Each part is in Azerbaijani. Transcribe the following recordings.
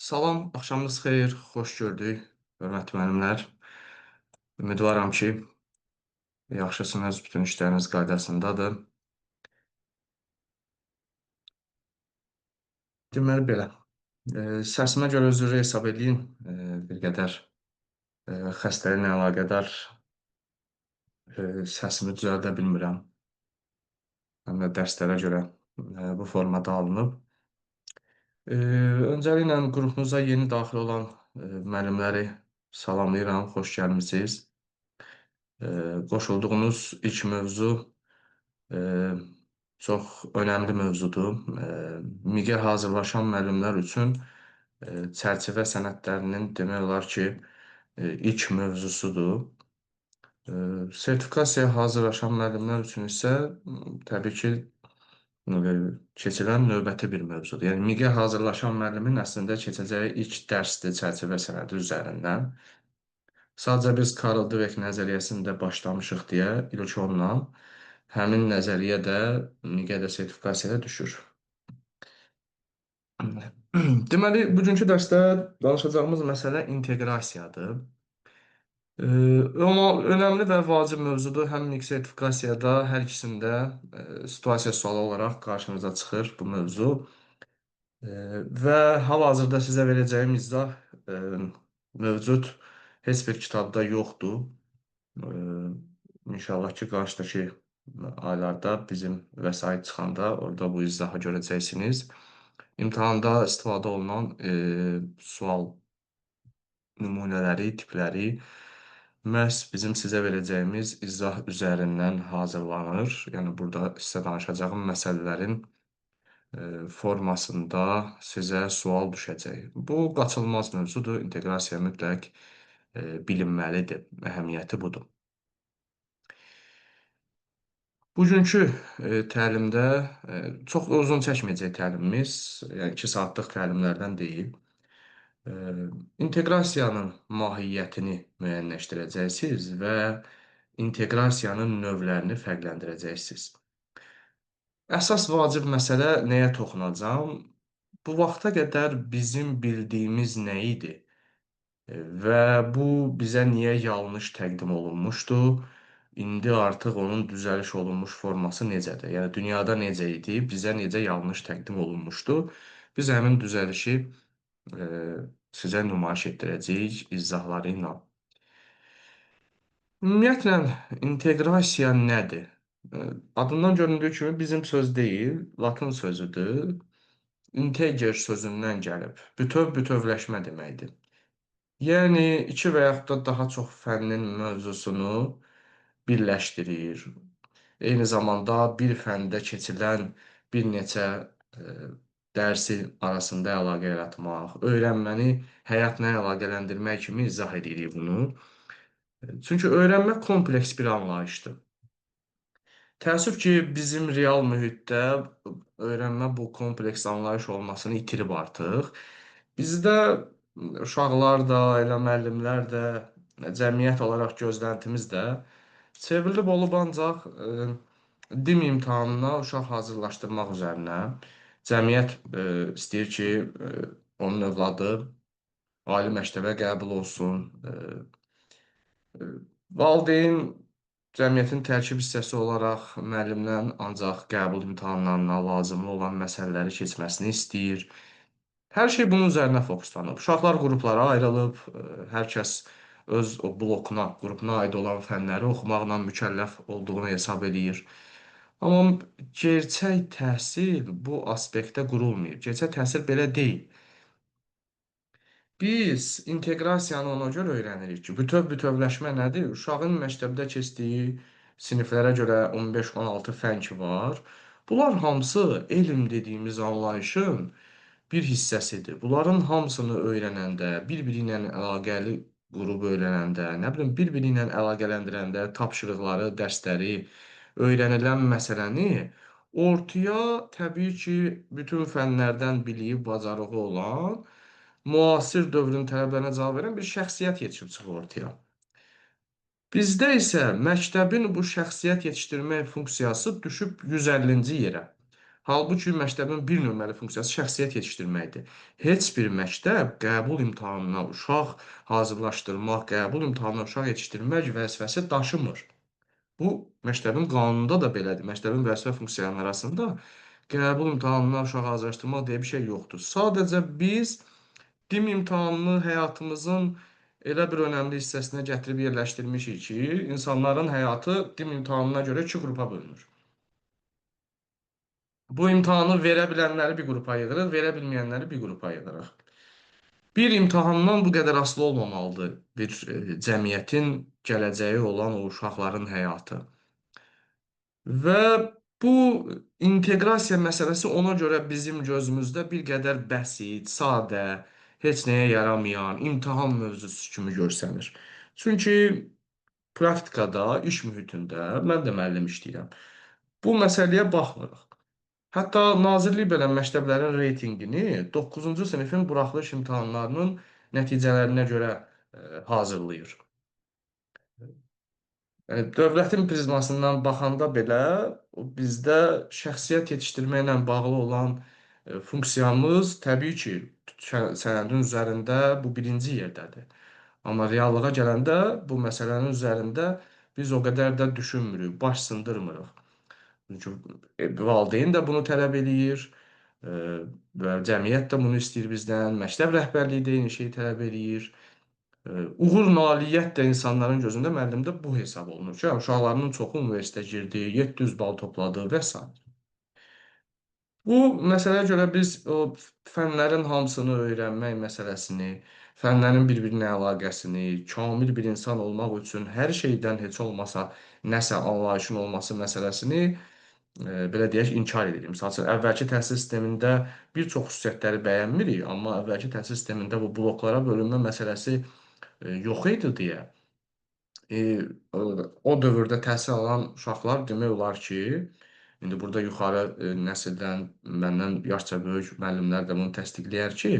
Salam, axşamınız xeyir, xoş gördük, hörmətli müəllimlər. Ümidvaram ki, yaxşısınız, bütün işləriniz qaydasındadır. Deməli belə, səsimə görə üzrü hesab eləyin, bir qədər xəstəliklə əlaqədar səsimi düzəldə bilmirəm. Həm də dərslərə görə bu formada alınıb. Öncəliklə qrupumuza yeni daxil olan müəllimləri salamlayıram, xoş gəlmisiniz. Qoşulduğunuz ilk mövzu çox önəmli mövzudur. MİQ-ə hazırlaşan müəllimlər üçün çərçivə sənədlərinin demək olar ki, ilk mövzusudur. Sertifikasiyaya hazırlaşan müəllimlər üçün isə təbii ki, keçilən növbəti bir mövzudur. Yəni MİQ-ə hazırlaşan müəllimin əslində keçəcəyi ilk dərsdir çərçivə sənədi üzərindən. Sadəcə biz Carol Dweck nəzəriyyəsində başlamışıq deyə ilk onunla həmin nəzəriyyə də MİQ-ə də sertifikasiyaya düşür. Deməli, bugünkü dərsdə danışacağımız məsələ inteqrasiyadır. Önəmli və vacib mövzudur. Həm MİQ sertifikasiyada, hər ikisində situasiya sualı olaraq qarşımıza çıxır bu mövzu. Və hal-hazırda sizə verəcəyim izah mövcud heç bir kitabda yoxdur. İnşallah ki, qarşıdakı aylarda bizim vəsait çıxanda orada bu izahı görəcəksiniz. İmtahanda istifadə olunan sual nümunələri, tipləri məhz bizim sizə verəcəyimiz izah üzərindən hazırlanır. Yəni, burada sizə danışacağım məsələlərin formasında sizə sual düşəcək. Bu, qaçılmaz mövzudur. İnteqrasiya mütləq bilinməlidir. Əhəmiyyəti budur. Bugünkü təlimdə çox uzun çəkməyəcək təlimimiz, yəni 2 saatlıq təlimlərdən deyil. İnteqrasiyanın mahiyyətini müəyyənləşdirəcəksiniz və inteqrasiyanın növlərini fərqləndirəcəksiniz. Əsas vacib məsələ nəyə toxunacam? Bu vaxta qədər bizim bildiyimiz nə idi? Və bu bizə niyə yanlış təqdim olunmuşdu? İndi artıq onun düzəliş olunmuş forması necədir? Yəni, dünyada necə idi, bizə necə yanlış təqdim olunmuşdu? Biz həmin düzəlişi sizə nümayiş etdirəcəyik izahları ilə. Ümumiyyətlə, inteqrasiya nədir? Adından göründüyü kimi bizim söz deyil, latın sözüdür. Integer sözündən gəlib. Bütöv-bütövləşmə deməkdir. Yəni, iki və yaxud da daha çox fənnin mövzusunu birləşdirir. Eyni zamanda bir fəndə keçilən bir neçə dərsi arasında əlaqə yaratmaq, öyrənməni həyatla əlaqələndirmək kimi izah edirik bunu. Çünki öyrənmə kompleks bir anlayışdır. Təəssüf ki, bizim real mühitdə öyrənmə bu kompleks anlayış olmasını itirib artıq. Bizdə uşaqlar da, elə müəllimlər də, cəmiyyət olaraq gözləntimiz də çevrilib olub ancaq DİM imtahanına uşaq hazırlaşdırmaq üzərinə. Cəmiyyət istəyir ki, onun övladı ali məktəbə qəbul olsun. Valideyn cəmiyyətin tərkib hissəsi olaraq müəllimdən ancaq qəbul imtahanlarına lazımlı olan məsələləri keçməsini istəyir. Hər şey bunun üzərinə fokuslanıb. Uşaqlar qruplara ayrılıb, hər kəs öz o blokuna, qrupuna aid olan fənləri oxumaqla mükəlləf olduğunu hesab eləyir. Amma gerçək təhsil bu aspektdə qurulmayıb. Gerçək təhsil belə deyil. Biz inteqrasiyanı ona görə öyrənirik ki, bütöv-bütövləşmə nədir? Uşağın məktəbdə keçdiyi siniflərə görə 15-16 fən ki var. Bunlar hamısı elm dediyimiz anlayışın bir hissəsidir. Bunların hamısını öyrənəndə, bir-biri ilə əlaqəli qrup öyrənəndə, nə bilim, bir-biri ilə əlaqələndirəndə tapşırıqları, dərsləri, öyrənilən məsələni ortaya təbii ki, bütün fənlərdən biliyi, bacarığı olan, müasir dövrün tələblərinə cavab verən bir şəxsiyyət yetişib çıxır ortaya. Bizdə isə məktəbin bu şəxsiyyət yetişdirmək funksiyası düşüb 150-ci yerə. Halbuki məktəbin bir nömrəli funksiyası şəxsiyyət yetişdirməkdir. Heç bir məktəb qəbul imtahanına uşaq hazırlaşdırmaq, qəbul imtahanına uşaq yetişdirmək vəzifəsi daşımır. Bu məktəbin qanununda da belədir. Məktəbin vəzifə funksiyalarının arasında qəbul imtahanına uşaq hazırlaşdırmaq deyə bir şey yoxdur. Sadəcə biz DİM imtahanını həyatımızın elə bir önəmli hissəsinə gətirib yerləşdirmişik ki, insanların həyatı DİM imtahanına görə iki qrupa bölünür. Bu imtahanı verə bilənləri bir qrupa yığırıq, verə bilməyənləri bir qrupa yığırıq. Bir imtahandan bu qədər asılı olmamalıdır bir cəmiyyətin gələcəyi olan o uşaqların həyatı. Və bu inteqrasiya məsələsi ona görə bizim gözümüzdə bir qədər bəsit, sadə, heç nəyə yaramayan imtahan mövzusu kimi görsənir. Çünki praktikada, iş mühitində mən də müəllim işləyirəm. Bu məsələyə baxmırıq. Hətta nazirlik belə məktəblərin reytinqini 9-cu sinifin buraxılış imtahanlarının nəticələrinə görə hazırlayır. Yəni, dövlətin prizmasından baxanda belə bizdə şəxsiyyət yetişdirməklə bağlı olan funksiyamız təbii ki, sənədin üzərində bu birinci yerdədir. Amma reallığa gələndə bu məsələnin üzərində biz o qədər də düşünmürük, baş sındırmırıq. Çünki valideyn də bunu tələb eləyir, e, və cəmiyyət də bunu istəyir bizdən, məktəb rəhbərliyi də eyni şeyi tələb eləyir. Uğur nailiyyət də insanların gözündə müəllimdə bu hesab olunur ki, uşaqlarının çoxu universitetə girdi, 700 bal topladı və s. Bu məsələyə görə biz o fənlərin hamısını öyrənmək məsələsini, fənlərin bir-birinə əlaqəsini, kamil bir insan olmaq üçün hər şeydən heç olmasa nəsə anlayışın olması məsələsini belə deyək, inkar edirik. Məsəl üçün, əvvəlki təhsil sistemində bir çox xüsusiyyətləri bəyənmirik, amma əvvəlki təhsil sistemində bu bloklara bölünmə məsələsi yox idi deyə e, o dövrdə təhsil alan uşaqlar demək olar ki, indi burada yuxarı nəsildən məndən yaşca böyük müəllimlər də bunu təsdiqləyər ki,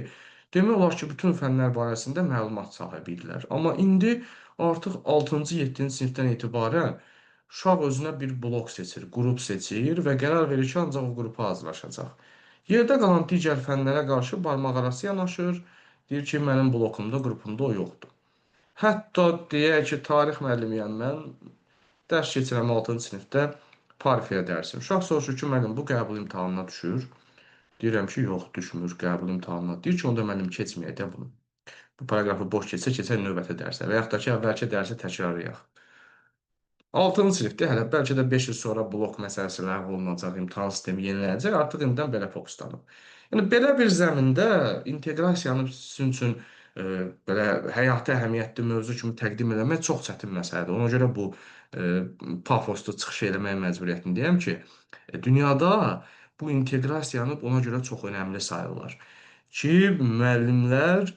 demək olar ki, bütün fənlər barəsində məlumat sahibi idilər. Amma indi artıq 6-cı, 7-ci sinifdən etibarən uşaq özünə bir blok seçir, qrup seçir və qərar verir ki, ancaq o qrupa hazırlaşacaq. Yerdə qalan digər fənlərə qarşı barmaq arası yanaşır, deyir ki, mənim blokumda, qrupumda o yoxdur. Hətta deyək ki, tarix müəllimiyəm mən, dərs keçirəm 6-cı sinifdə Parfiya dərsi. Uşaq soruşur ki, müəllim, bu qəbul imtahanına düşür. Deyirəm ki, yox, düşmür qəbul imtahanına. Deyir ki, onda müəllim keçməyək də bunu. Bu paragrafı boş keçsə, keçər növbəti dərsə və yaxud da ki, əvvəlki dərsi təkrarlayaq. 6-cı sinifdə hələ bəlkə də 5 il sonra blok məsələsi ləğv olunacaq, imtahan sistemi yenilənəcək, artıq indidən belə fokuslanıb. Yəni belə bir zəmində inteqrasiyanı sizin üçün belə həyati əhəmiyyətli mövzu kimi təqdim eləmək çox çətin məsələdir. Ona görə bu pafoslu çıxış eləmək məcburiyyətindəyəm ki, dünyada bu inteqrasiyanı ona görə çox önəmli sayırlar ki, müəllimlər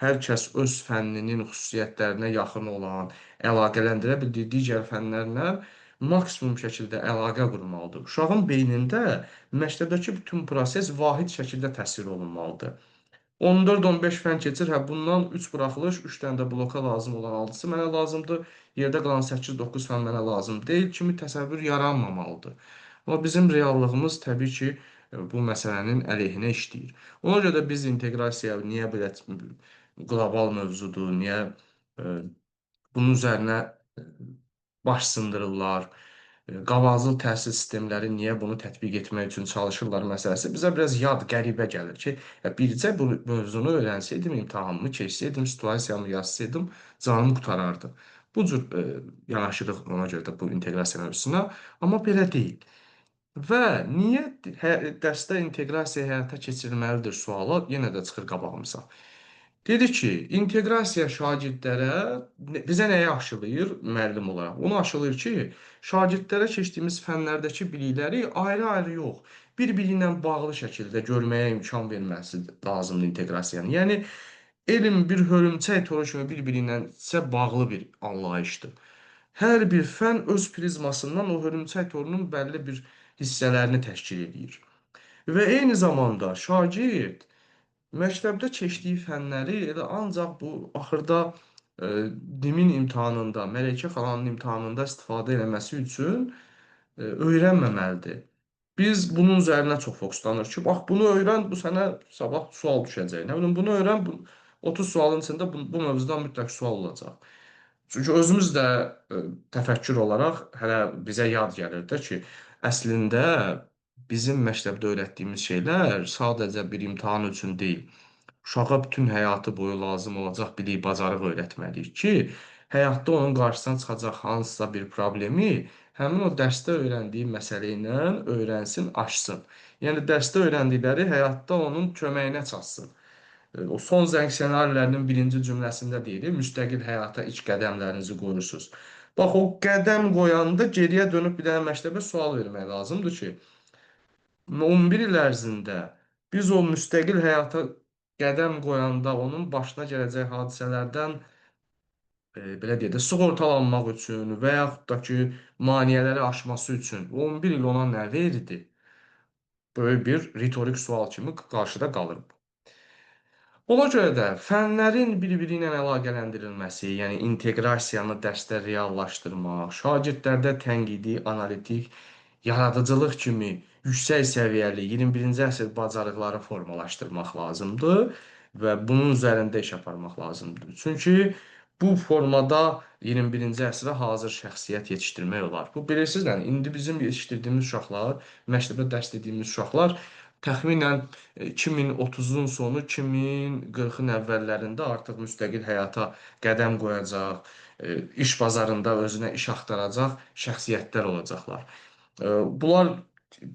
hər kəs öz fənninin xüsusiyyətlərinə yaxın olan, əlaqələndirə bildiyi digər fənlərlə maksimum şəkildə əlaqə qurmalıdır. Uşağın beynində məktəbdəki bütün proses vahid şəkildə təsvir olunmalıdır. 14-15 fən keçir, hə bundan 3 buraxılış, 3 dənə də bloka lazım olan 6-sı mənə lazımdır. Yerdə qalan 8-9 fən mənə lazım deyil kimi təsəvvür yaranmamalıdır. Amma bizim reallığımız təbii ki, bu məsələnin əleyhinə işləyir. Ona görə də biz inteqrasiya niyə belə qlobal mövzudur, niyə bunun üzərinə baş sındırırlar, qabaqcıl təhsil sistemləri niyə bunu tətbiq etmək üçün çalışırlar məsələsi bizə biraz yad, qəribə gəlir ki, ya bircə bu mövzunu öyrənsəydim, imtahanımı keçsəydim, situasiyamı yazsaydım, canım qurtarardı. Bu cür yanaşırıq ona görə də bu inteqrasiya mövzusuna, amma belə deyil. Və niyə dərsdə inteqrasiya həyata keçirilməlidir sualı yenə də çıxır qabağımıza. Dedi ki, inteqrasiya şagirdlərə bizə nəyi aşılayır müəllim olaraq? Onu aşılayır ki, şagirdlərə keçdiyimiz fənlərdəki bilikləri ayrı-ayrı yox, bir-biri ilə bağlı şəkildə görməyə imkan verməsi lazımdır inteqrasiyanın. Yəni, elm bir hörümçək toru kimi bir-biri ilə bağlı bir anlayışdır. Hər bir fən öz prizmasından o hörümçək torunun bəlli bir hissələrini təşkil edir. Və eyni zamanda şagird məktəbdə keçdiyi fənləri elə ancaq bu axırda DİM-in imtahanında, Mələkə xalanın imtahanında istifadə eləməsi üçün öyrənməməlidir. Biz bunun üzərinə çox fokuslanırıq ki, bax bunu öyrən, bu sənə sabah sual düşəcək. Nə bilim, bunu öyrən, bu 30 sualın içində bu mövzudan mütləq sual olacaq. Çünki özümüz də e, təfəkkür olaraq hələ bizə yad gəlir də ki, əslində bizim məktəbdə öyrətdiyimiz şeylər sadəcə bir imtahan üçün deyil. Uşağa bütün həyatı boyu lazım olacaq bilik, bacarıq öyrətməliyik ki, həyatda onun qarşısına çıxacaq hansısa bir problemi həmin o dərsdə öyrəndiyi məsələ ilə öyrənsin, aşsın. Yəni dərsdə öyrəndikləri həyatda onun köməyinə çatsın. O son zəng ssenarilərinin birinci cümləsində deyilir, müstəqil həyata ilk qədəmlərinizi qoyursunuz. Bax, o qədəm qoyanda geriyə dönüb bir dənə məktəbə sual vermək lazımdır ki, 11 il ərzində biz o müstəqil həyata qədəm qoyanda onun başına gələcək hadisələrdən belə deyək də sığortalanmaq üçün və yaxud da ki, maneələri aşması üçün 11 il ona nə verdi? Böyük bir ritorik sual kimi qarşıda qalır. Ona görə də fənlərin bir-biri ilə əlaqələndirilməsi, yəni inteqrasiyanı dərsdə reallaşdırmaq, şagirdlərdə tənqidi, analitik, yaradıcılıq kimi yüksək səviyyəli 21-ci əsr bacarıqları formalaşdırmaq lazımdır və bunun üzərində iş aparmaq lazımdır. Çünki bu formada 21-ci əsrə hazır şəxsiyyət yetişdirmək olar. Bu bilirsiniz, yəni indi bizim yetişdirdiyimiz uşaqlar, məktəbdə dərs dediyimiz uşaqlar təxminən 2030-un sonu, 2040-ın əvvəllərində artıq müstəqil həyata qədəm qoyacaq, iş bazarında özünə iş axtaracaq şəxsiyyətlər olacaqlar. Bunlar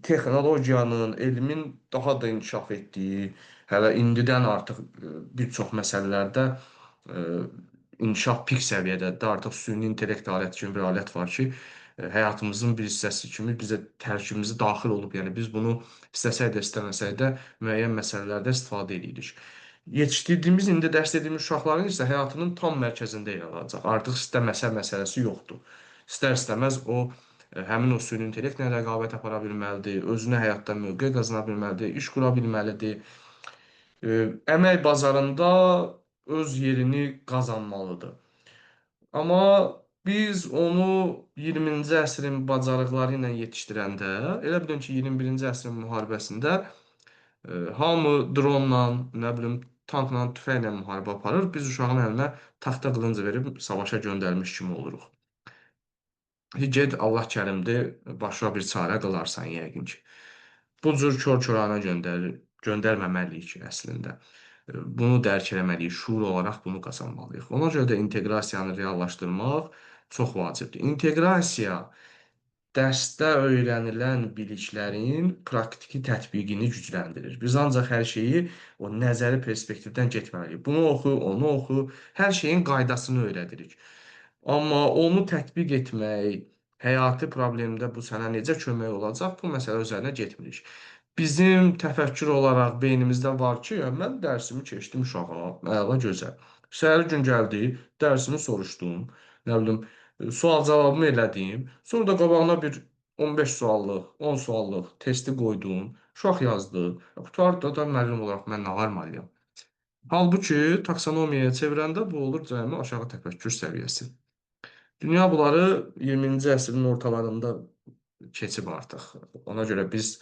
texnologiyanın, elmin daha da inkişaf etdiyi, hələ indidən artıq bir çox məsələlərdə e, inkişaf pik səviyyədədir. Artıq süni intellekt alət kimi bir alət var ki, həyatımızın bir hissəsi kimi bizə tərkibimizə daxil olub. Yəni biz bunu istəsək də, istəməsək də müəyyən məsələlərdə istifadə edirik. Yetişdirdiyimiz, indi dərs dediyimiz uşaqların isə həyatının tam mərkəzində yer alacaq. Artıq istəməsə məsələsi yoxdur. İstər-istəməz o həmin o süni intellektlə rəqabət apara bilməlidir, özünə həyatda mövqe qazana bilməlidir, iş qura bilməlidir. Əmək bazarında öz yerini qazanmalıdır. Amma biz onu 20-ci əsrin bacarıqları ilə yetişdirəndə, elə bilin ki, 21-ci əsrin müharibəsində hamı dronla, nə bilim, tankla, tüfənglə müharibə aparır. Biz uşağın əlinə taxta qılınc verib savaşa göndərmiş kimi oluruq. Get Allah kərimdir, başına bir çarə qılarsan yəqin ki. Bu cür kor-korana göndərməməliyik ki, əslində. Bunu dərk eləməliyik, şuur olaraq bunu qazanmalıyıq. Ona görə də inteqrasiyanı reallaşdırmaq çox vacibdir. İnteqrasiya dərsdə öyrənilən biliklərin praktiki tətbiqini gücləndirir. Biz ancaq hər şeyi o nəzəri perspektivdən getməliyik. Bunu oxu, onu oxu, hər şeyin qaydasını öyrədirik. Amma onu tətbiq etmək, həyati problemdə bu sənə necə kömək olacaq, bu məsələ üzərinə getmirik. Bizim təfəkkür olaraq beynimizdə var ki, ya mən dərsimi keçdim uşağa, əla gözəl. Səhər gün gəldi, dərsimi soruşdum, nə bilim, sual cavabımı elədim. Sonra da qabağına bir 15 suallıq, 10 suallıq testi qoydum. Uşaq yazdı. Qurtardı da müəllim olaraq mən nə varmalıyam. Halbuki taksonomiyaya çevirəndə bu olur cəmi aşağı təfəkkür səviyyəsi. Dünya bunları 20-ci əsrin ortalarında keçib artıq. Ona görə biz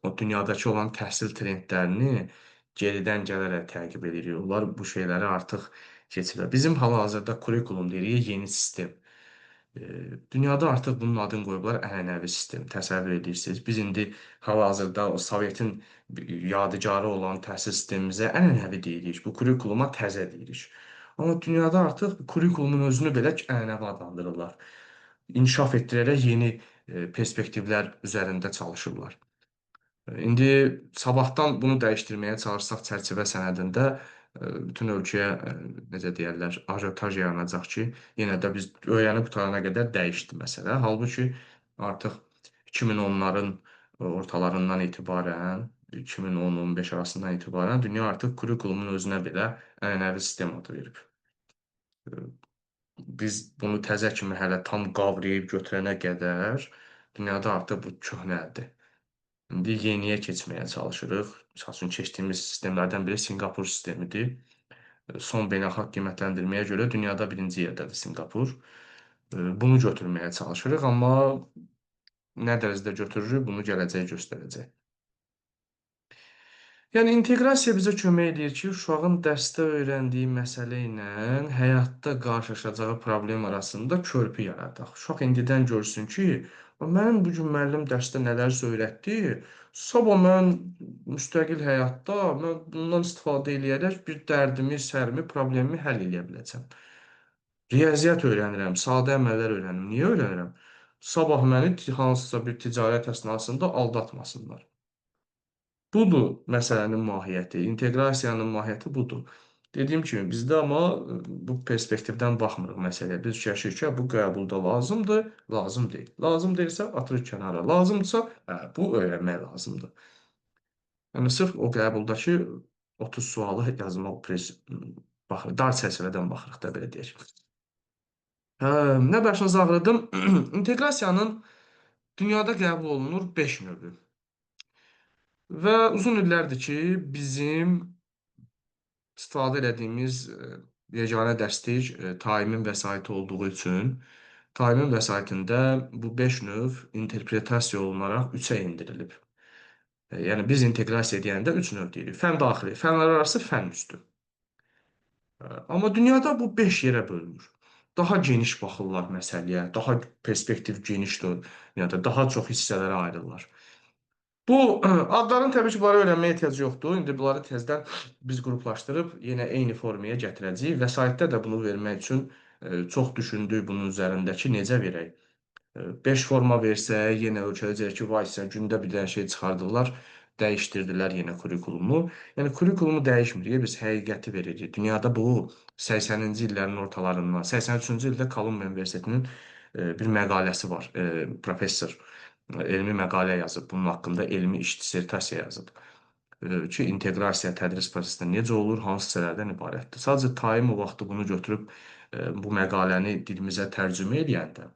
o dünyadakı olan təhsil trendlərini geridən gələrək təqib edirik. Onlar bu şeyləri artıq keçiblər. Bizim hal-hazırda kurikulum deyirik, yeni sistem. E, Dünyada artıq bunun adını qoyublar ənənəvi sistem. Təsəvvür edirsiniz. Biz indi hal-hazırda o Sovetin yadigarı olan təhsil sistemimizə ənənəvi deyirik. Bu kurikuluma təzə deyirik. Amma dünyada artıq kurikulumun özünü belə ənənəvi adlandırırlar. İnkişaf etdirərək yeni perspektivlər üzərində çalışırlar. İndi sabahdan bunu dəyişdirməyə çalışsaq çərçivə sənədində bütün ölkəyə necə deyərlər, ajotaj yaranacaq ki, yenə də biz öyrənib qurtarana qədər dəyişdi məsələ. Halbuki artıq 2010-ların ortalarından etibarən, 2010-15 arasından etibarən dünya artıq kurikulumun özünə belə ənənəvi sistem adı verib. Biz bunu təzə kimi hələ tam qavrayıb götürənə qədər dünyada artıq bu köhnəldi. İndi yeniyə keçməyə çalışırıq. Məsəl üçün keçdiyimiz sistemlərdən biri Sinqapur sistemidir. Son beynəlxalq qiymətləndirməyə görə dünyada birinci yerdədir Sinqapur. Bunu götürməyə çalışırıq, amma Nə dərəcədə götürürük, bunu gələcək göstərəcək. Yəni inteqrasiya bizə kömək eləyir ki, uşağın dərsdə öyrəndiyi məsələ ilə həyatda qarşılaşacağı problem arasında körpü yaradaq. Uşaq indidən görsün ki, mənim bu gün müəllim dərsdə nələrsə öyrətdi, sabah mən müstəqil həyatda mən bundan istifadə eləyərək bir dərdimi, sərimi, problemimi həll eləyə biləcəm. Riyaziyyat öyrənirəm, sadə əməllər öyrənirəm. Niyə öyrənirəm? Sabah məni hansısa bir ticarət əsnasında aldatmasınlar. Budur məsələnin mahiyyəti, inteqrasiyanın mahiyyəti budur. Dediyim kimi bizdə amma bu perspektivdən baxmırıq məsələyə. Biz fikirləşirik ki, bu qəbulda lazımdır, lazım deyil. Lazım deyilsə atırıq kənara. Lazımdırsa, bu öyrənmək lazımdır. Yəni sırf o qəbuldakı 30 sualı yazmaq baxır, dar çərçivədən baxırıq da belə deyək. Nə başınızı ağrıdım? İnteqrasiyanın dünyada qəbul olunur 5 növü. Və uzun illərdir ki, bizim istifadə elədiyimiz yeganə dərslik Taimin vəsaiti olduğu üçün Taimin vəsaitində bu 5 növ interpretasiya olunaraq 3-ə endirilib. Yəni biz inteqrasiya deyəndə 3 növ deyirik. Fən daxili, fənlər arası, fən üstü. Amma dünyada bu 5 yerə bölünür. Daha geniş baxırlar məsələyə, daha perspektiv genişdir, yəni daha çox hissələrə ayrılırlar. Bu adların təbii ki, bunları öyrənməyə ehtiyac yoxdur. İndi bunları tezdən biz qruplaşdırıb yenə eyni formaya gətirəcəyik. Vəsaitdə də bunu vermək üçün çox düşündük bunun üzərindəki necə verək. 5 forma versək, yenə ölkədə deyək ki, vay sən gündə bir dənə şey çıxardırlar, dəyişdirdilər yenə kurikulumu. Yəni kurikulumu dəyişmirik, biz həqiqəti veririk. Dünyada bu 80-ci illərin ortalarından, 83-cü ildə Kolumbiya Universitetinin bir məqaləsi var. Professor elmi məqalə yazıb, bunun haqqında elmi iş dissertasiya yazıb. Ki, inteqrasiya tədris prosesində necə olur, hansı hissələrdən ibarətdir. Sadəcə Taim o vaxtı bunu götürüb bu məqaləni dilimizə tərcümə eləyəndə,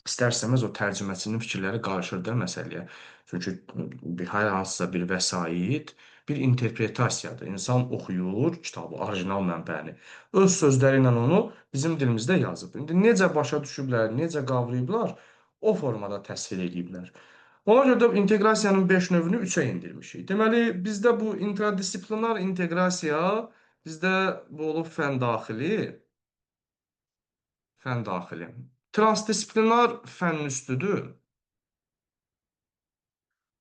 istər-istəməz o tərcüməçinin fikirləri qarışır da məsələyə. Çünki bir hər hansısa bir vəsait, bir interpretasiyadır. İnsan oxuyur kitabı, orijinal mənbəni. Öz sözləri ilə onu bizim dilimizdə yazıb. İndi necə başa düşüblər, necə qavrayıblar, o formada təsvir eləyiblər. Ona görə də inteqrasiyanın 5 növünü 3-ə endirmişik. Deməli, bizdə bu intradisiplinar inteqrasiya, bizdə bu olub fən daxili, fən daxili. Transdisiplinar fənn üstüdür.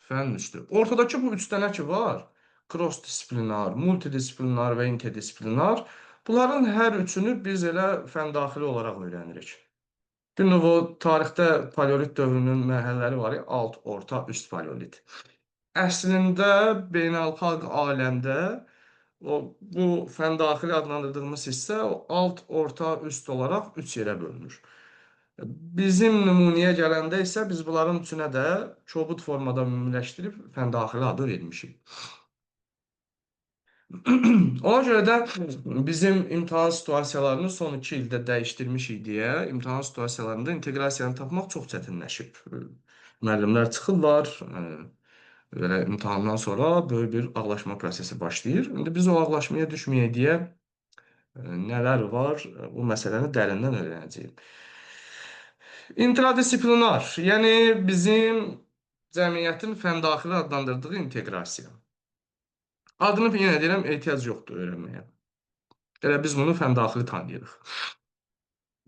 Fənn üstü. Ortadakı bu 3 dənə ki var, cross-disiplinar, multidisiplinar və interdisiplinar, bunların hər üçünü biz elə fən daxili olaraq öyrənirik. Bir növ o tarixdə paleolit dövrünün mərhələləri var ya, alt, orta, üst paleolit. Əslində beynəlxalq aləmdə bu fən daxili adlandırdığımız hissə o alt, orta, üst olaraq 3 yerə bölünür. Bizim nümunəyə gələndə isə biz bunların üçünə də kobud formada ümumiləşdirib fən daxili adı vermişik. Ona görə də bizim imtahan situasiyalarını son 2 ildə dəyişdirmişik deyə imtahan situasiyalarında inteqrasiyanı tapmaq çox çətinləşib. Müəllimlər çıxırlar, belə imtahandan sonra böyük bir ağlaşma prosesi başlayır. İndi biz o ağlaşmaya düşməyək deyə nələr var, bu məsələni dərindən öyrənəcəyik. İntradisiplinar, yəni bizim cəmiyyətin fən daxili adlandırdığı inteqrasiya. Adını yenə deyirəm, ehtiyac yoxdur öyrənməyə. Elə biz bunu fən daxili tanıyırıq.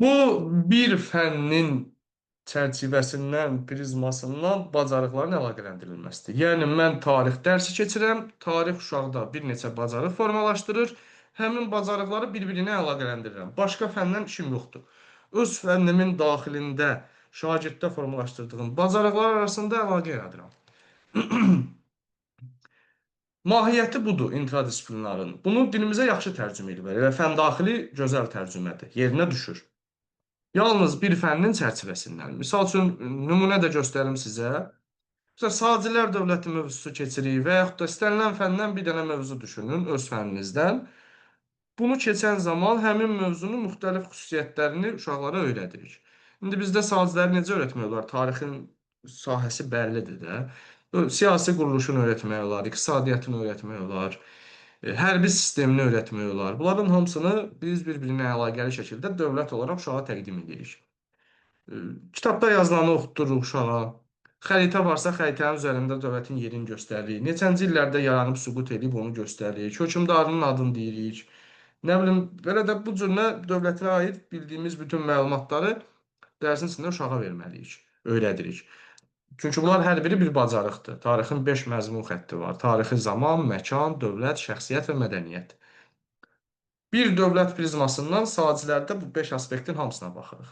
Bu, bir fənnin çərçivəsindən, prizmasından bacarıqların əlaqələndirilməsidir. Yəni, mən tarix dərsi keçirəm, tarix uşaqda bir neçə bacarıq formalaşdırır, həmin bacarıqları bir-birinə əlaqələndirirəm. Başqa fəndən işim yoxdur. Öz fənnimin daxilində şagirddə formalaşdırdığım bacarıqlar arasında əlaqə yaradıram. Mahiyyəti budur intradisiplinarın. Bunu dilimizə yaxşı tərcümə ediblər. Elə fən daxili gözəl tərcümədir, yerinə düşür. Yalnız bir fənnin çərçivəsindən. Misal üçün, nümunə də göstərim sizə. Məsələn, Sacilər dövləti mövzusu keçirik və yaxud da istənilən fəndən bir dənə mövzu düşünün öz fənninizdən. Bunu keçən zaman həmin mövzunun müxtəlif xüsusiyyətlərini uşaqlara öyrədirik. İndi bizdə Saciləri necə öyrətmək olar? Tarixin sahəsi bəllidir də. Siyasi quruluşunu öyrətmək olar, iqtisadiyyatını öyrətmək olar, hərbi sistemini öyrətmək olar. Bunların hamısını biz bir-birinə əlaqəli şəkildə dövlət olaraq uşağa təqdim edirik. Kitabda yazılanı oxutduruq uşağa. Xəritə varsa, xəritənin üzərində dövlətin yerini göstəririk. Neçənci illərdə yaranıb, süqut edib, onu göstəririk. Hökmdarının adını deyirik. Nə bilim, belə də bu cür nə dövlətinə aid bildiyimiz bütün məlumatları dərsin içində uşağa verməliyik, öyrədirik. Çünki bunlar hər biri bir bacarıqdır. Tarixin 5 məzmun xətti var. Tarixi zaman, məkan, dövlət, şəxsiyyət və mədəniyyət. Bir dövlət prizmasından saatçilərdə bu 5 aspektin hamısına baxırıq.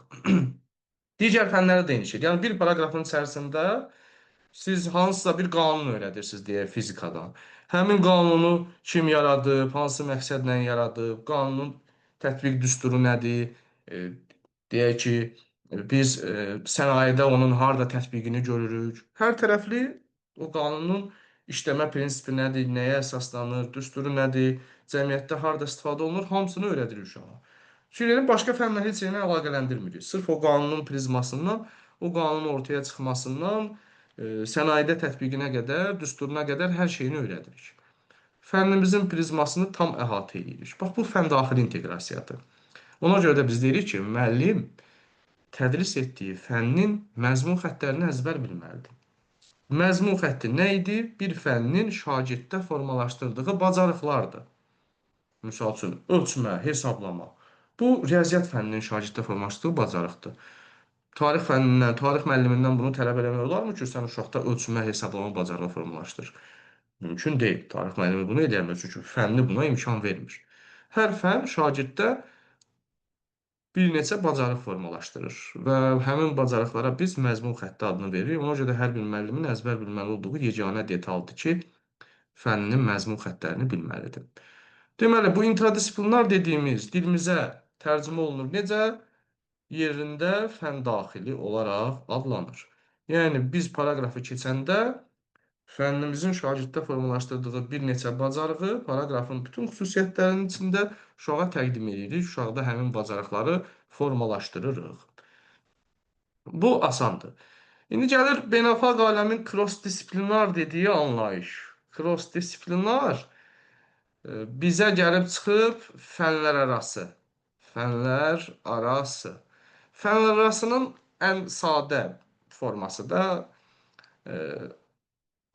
Digər fənlərə də eyni şey. Yəni bir paraqrafın içərisində siz hansısa bir qanun öyrədirsiniz deyə fizikadan. Həmin qanunu kim yaradıb, hansı məqsədlə yaradıb, qanunun tətbiq düsturu nədir? Deyək ki, biz sənayedə onun harda tətbiqini görürük. Hər tərəfli o qanunun işləmə prinsipi nədir, nəyə əsaslanır, düsturu nədir, cəmiyyətdə harda istifadə olunur, hamısını öyrədirik uşağa. Çünki başqa fənlə heç ilə əlaqələndirmirik. Sırf o qanunun prizmasından, o qanunun ortaya çıxmasından, sənayedə tətbiqinə qədər, düsturuna qədər hər şeyini öyrədirik. Fənnimizin prizmasını tam əhatə edirik. Bax, bu fən daxili inteqrasiyadır. Ona görə də biz deyirik ki, müəllim tədris etdiyi fənnin məzmun xəttlərini əzbər bilməlidir. Məzmun xətti nə idi? Bir fənnin şagirddə formalaşdırdığı bacarıqlardır. Misal üçün, ölçmə, hesablama. Bu, riyaziyyat fənninin şagirddə formalaşdırdığı bacarıqdır. Tarix fənnindən, tarix müəllimindən bunu tələb eləmək olarmı ki, sən uşaqda ölçmə, hesablama bacarığı formalaşdır? Mümkün deyil. Tarix müəllimi bunu eləyə bilməz, çünki fənni buna imkan vermir. Hər fənn şagirddə bir neçə bacarıq formalaşdırır və həmin bacarıqlara biz məzmun xətti adını veririk. Ona görə də hər bir müəllimin əzbər bilməli olduğu yeganə detaldır ki, fənninin məzmun xəttlərini bilməlidir. Deməli, bu intradisiplinar dediyimiz dilimizə tərcümə olunur. Necə? Yerində fən daxili olaraq adlanır. Yəni, biz paraqrafı keçəndə fənnimizin şagirddə formalaşdırdığı bir neçə bacarığı paraqrafın bütün xüsusiyyətlərinin içində uşağa təqdim edirik. Uşaqda həmin bacarıqları formalaşdırırıq. Bu asandır. İndi gəlir beynəlxalq aləmin cross-disiplinar dediyi anlayış. Cross-disiplinar bizə gəlib çıxıb fənlər arası. Fənlər arası. Fənlər arasının ən sadə forması da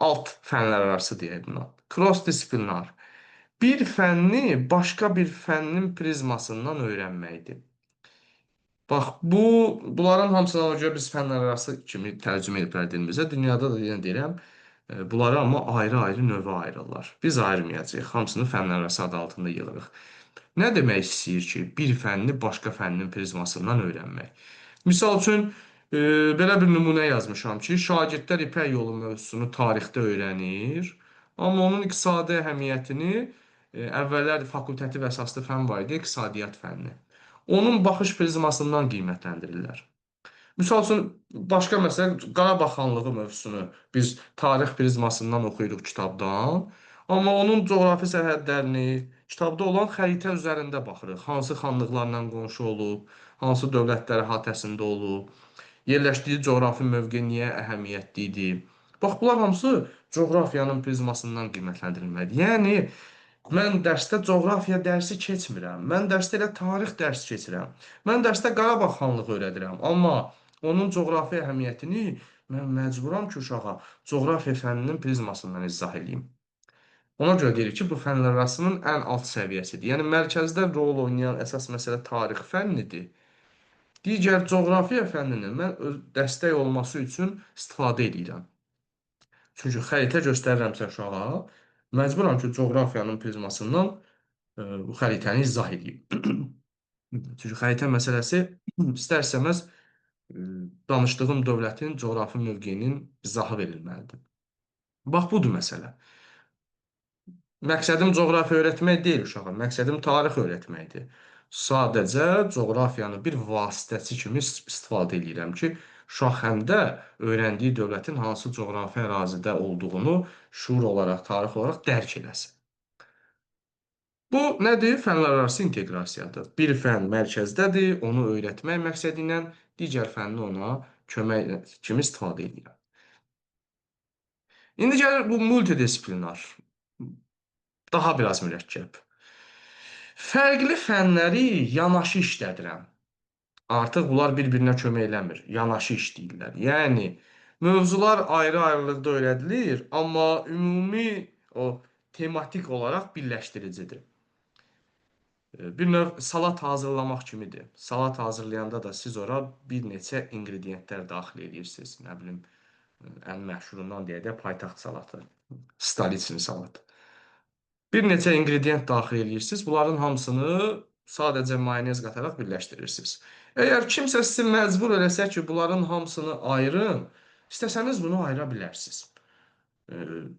alt fənlər arası deyək buna. Cross-disiplinar. Bir fənni başqa bir fənnin prizmasından öyrənməkdir. Bax, bunların hamısına ona görə biz fənlər arası kimi tərcümə ediblər dilimizə. Dünyada da yenə deyirəm, bunları amma ayrı-ayrı növə ayırırlar. Biz ayırmayacağıq, hamısını fənlər arası adı altında yığırıq. Nə demək istəyir ki, bir fənni başqa fənnin prizmasından öyrənmək? Misal üçün, belə bir nümunə yazmışam ki, şagirdlər İpək yolu mövzusunu tarixdə öyrənir, amma onun iqtisadi əhəmiyyətini əvvəllər fakultativ əsaslı fənn var idi, iqtisadiyyat fənni. Onun baxış prizmasından qiymətləndirirlər. Misal üçün, başqa məsələ, Qarabağ xanlığı mövzusunu biz tarix prizmasından oxuyuruq kitabdan, amma onun coğrafi sərhədlərini kitabda olan xəritə üzərində baxırıq. Hansı xanlıqlarla qonşu olub, hansı dövlətlər əhatəsində olub, yerləşdiyi coğrafi mövqe niyə əhəmiyyətli idi. Bax, bunlar hamısı coğrafiyanın prizmasından qiymətləndirilməlidir. Yəni, mən dərsdə coğrafiya dərsi keçmirəm, mən dərsdə elə tarix dərsi keçirəm, mən dərsdə Qarabağ xanlığı öyrədirəm, amma onun coğrafi əhəmiyyətini mən məcburam ki, uşağa coğrafiya fənninin prizmasından izah edeyim. Ona görə deyirik ki, bu fənlər arasının ən alt səviyyəsidir. Yəni, mərkəzdə rol oynayan əsas məsələ tarix fənnidir. Digər coğrafiya fənninin mən dəstək olması üçün istifadə edirəm. Çünki xəritə göstərirəmsə uşağa, məcburam ki, coğrafiyanın prizmasından bu xəritəni izah edeyim. Çünki xəritə məsələsi istər-istəməz danışdığım dövlətin coğrafi mövqeyinin izahı verilməlidir. Bax, budur məsələ. Məqsədim coğrafiya öyrətmək deyil uşağa, məqsədim tarix öyrətməkdir. Sadəcə coğrafiyanı bir vasitəçi kimi istifadə edirəm ki, uşaq həm də öyrəndiyi dövlətin hansı coğrafi ərazidə olduğunu şuur olaraq, tarix olaraq dərk eləsin. Bu nədir? Fənlər arası inteqrasiyadır. Bir fənn mərkəzdədir, onu öyrətmək məqsədi ilə digər fənni ona kömək kimi istifadə edirəm. İndi gəlir bu multidisiplinar. Daha biraz mürəkkəb. Fərqli fənləri yanaşı işlədirəm. Artıq bunlar bir-birinə kömək eləmir, yanaşı işləyirlər. Yəni, Mövzular ayrı-ayrılıqda öyrədilir, amma ümumi o tematik olaraq birləşdiricidir. Bir növ salat hazırlamaq kimidir. Salat hazırlayanda da siz ora bir neçə ingrediyentlər daxil edirsiniz. Nə bilim, ən məşhurundan deyək də paytaxt salatı, Stolitsini salat. Bir neçə ingredient daxil edirsiniz. Bunların hamısını sadəcə mayonez qataraq birləşdirirsiniz. Əgər kimsə sizi məcbur eləsə ki, bunların hamısını ayırın, istəsəniz bunu ayıra bilərsiniz.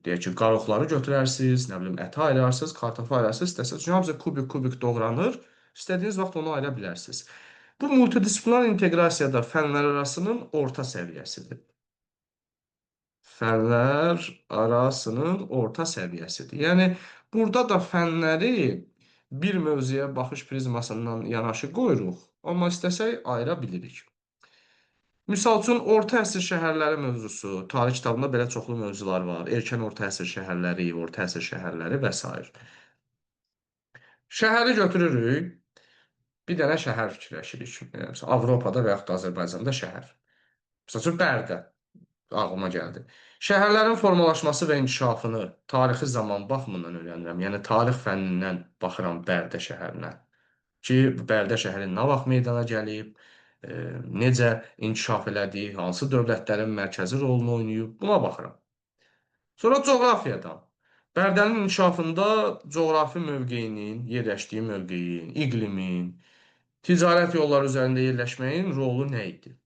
Deyək ki, qaroxları götürərsiniz, nə bilim, əti ayırarsınız, kartofu ayırarsınız, istəsəniz. Çünki hamısı kubik-kubik doğranır. İstədiyiniz vaxt onu ayıra bilərsiniz. Bu multidisiplinar inteqrasiyada fənlər arasının orta səviyyəsidir. Fənlər arasının orta səviyyəsidir. Yəni, burada da fənləri bir mövzuya baxış prizmasından yanaşı qoyuruq, amma istəsək ayıra bilirik. Misal üçün, orta əsr şəhərləri mövzusu, tarix kitabında belə çoxlu mövzular var. Erkən orta əsr şəhərləri, orta əsr şəhərləri və s. Şəhəri götürürük, bir dənə şəhər fikirləşirik. Yəni, Avropada və yaxud da Azərbaycanda şəhər. Misal üçün, Bərdə ağlıma gəldi. Şəhərlərin formalaşması və inkişafını tarixi zaman baxımından öyrənirəm. Yəni, tarix fənnindən baxıram Bərdə şəhərinə. Ki, Bərdə şəhəri nə vaxt meydana gəlib, necə inkişaf elədi, hansı dövlətlərin mərkəzi rolunu oynayıb, buna baxıram. Sonra coğrafiyadan. Bərdənin inkişafında coğrafi mövqeyinin, yerləşdiyi mövqeyin, iqlimin, ticarət yolları üzərində yerləşməyin rolu nə idi?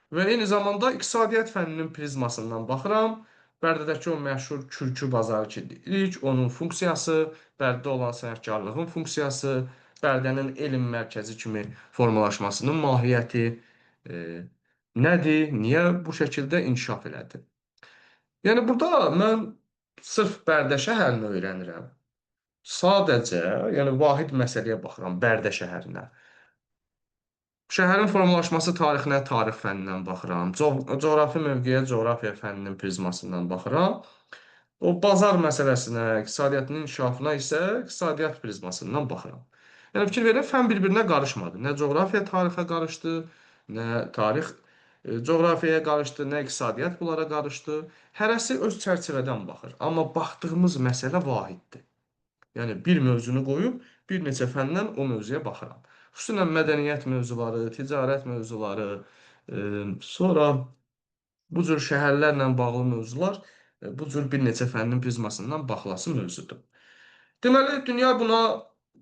Və eyni zamanda iqtisadiyyat fənninin prizmasından baxıram. Bərdədəki o məşhur kürkü bazarı ki deyirik, onun funksiyası, Bərdə olan sənətkarlığın funksiyası, Bərdənin elm mərkəzi kimi formalaşmasının mahiyyəti nədir, niyə bu şəkildə inkişaf elədi? Yəni, burada mən sırf Bərdə şəhərini öyrənirəm. Sadəcə, yəni vahid məsələyə baxıram Bərdə şəhərinə. Şəhərin formalaşması tarixinə tarix fənnindən baxıram. Coğrafi mövqeyə coğrafiya fənninin prizmasından baxıram. O bazar məsələsinə, iqtisadiyyatın inkişafına isə iqtisadiyyat prizmasından baxıram. Yəni fikir verin, fən bir-birinə qarışmadı. Nə coğrafiya tarixə qarışdı, nə tarix coğrafiyaya qarışdı, nə iqtisadiyyat bunlara qarışdı. Hərəsi öz çərçivədən baxır. Amma baxdığımız məsələ vahiddir. Yəni bir mövzunu qoyub bir neçə fəndən o mövzuya baxıram. Xüsusən mədəniyyət mövzuları, ticarət mövzuları, sonra bu cür şəhərlərlə bağlı mövzular, bu cür bir neçə fənnin prizmasından baxılası mövzudur. Deməli, dünya buna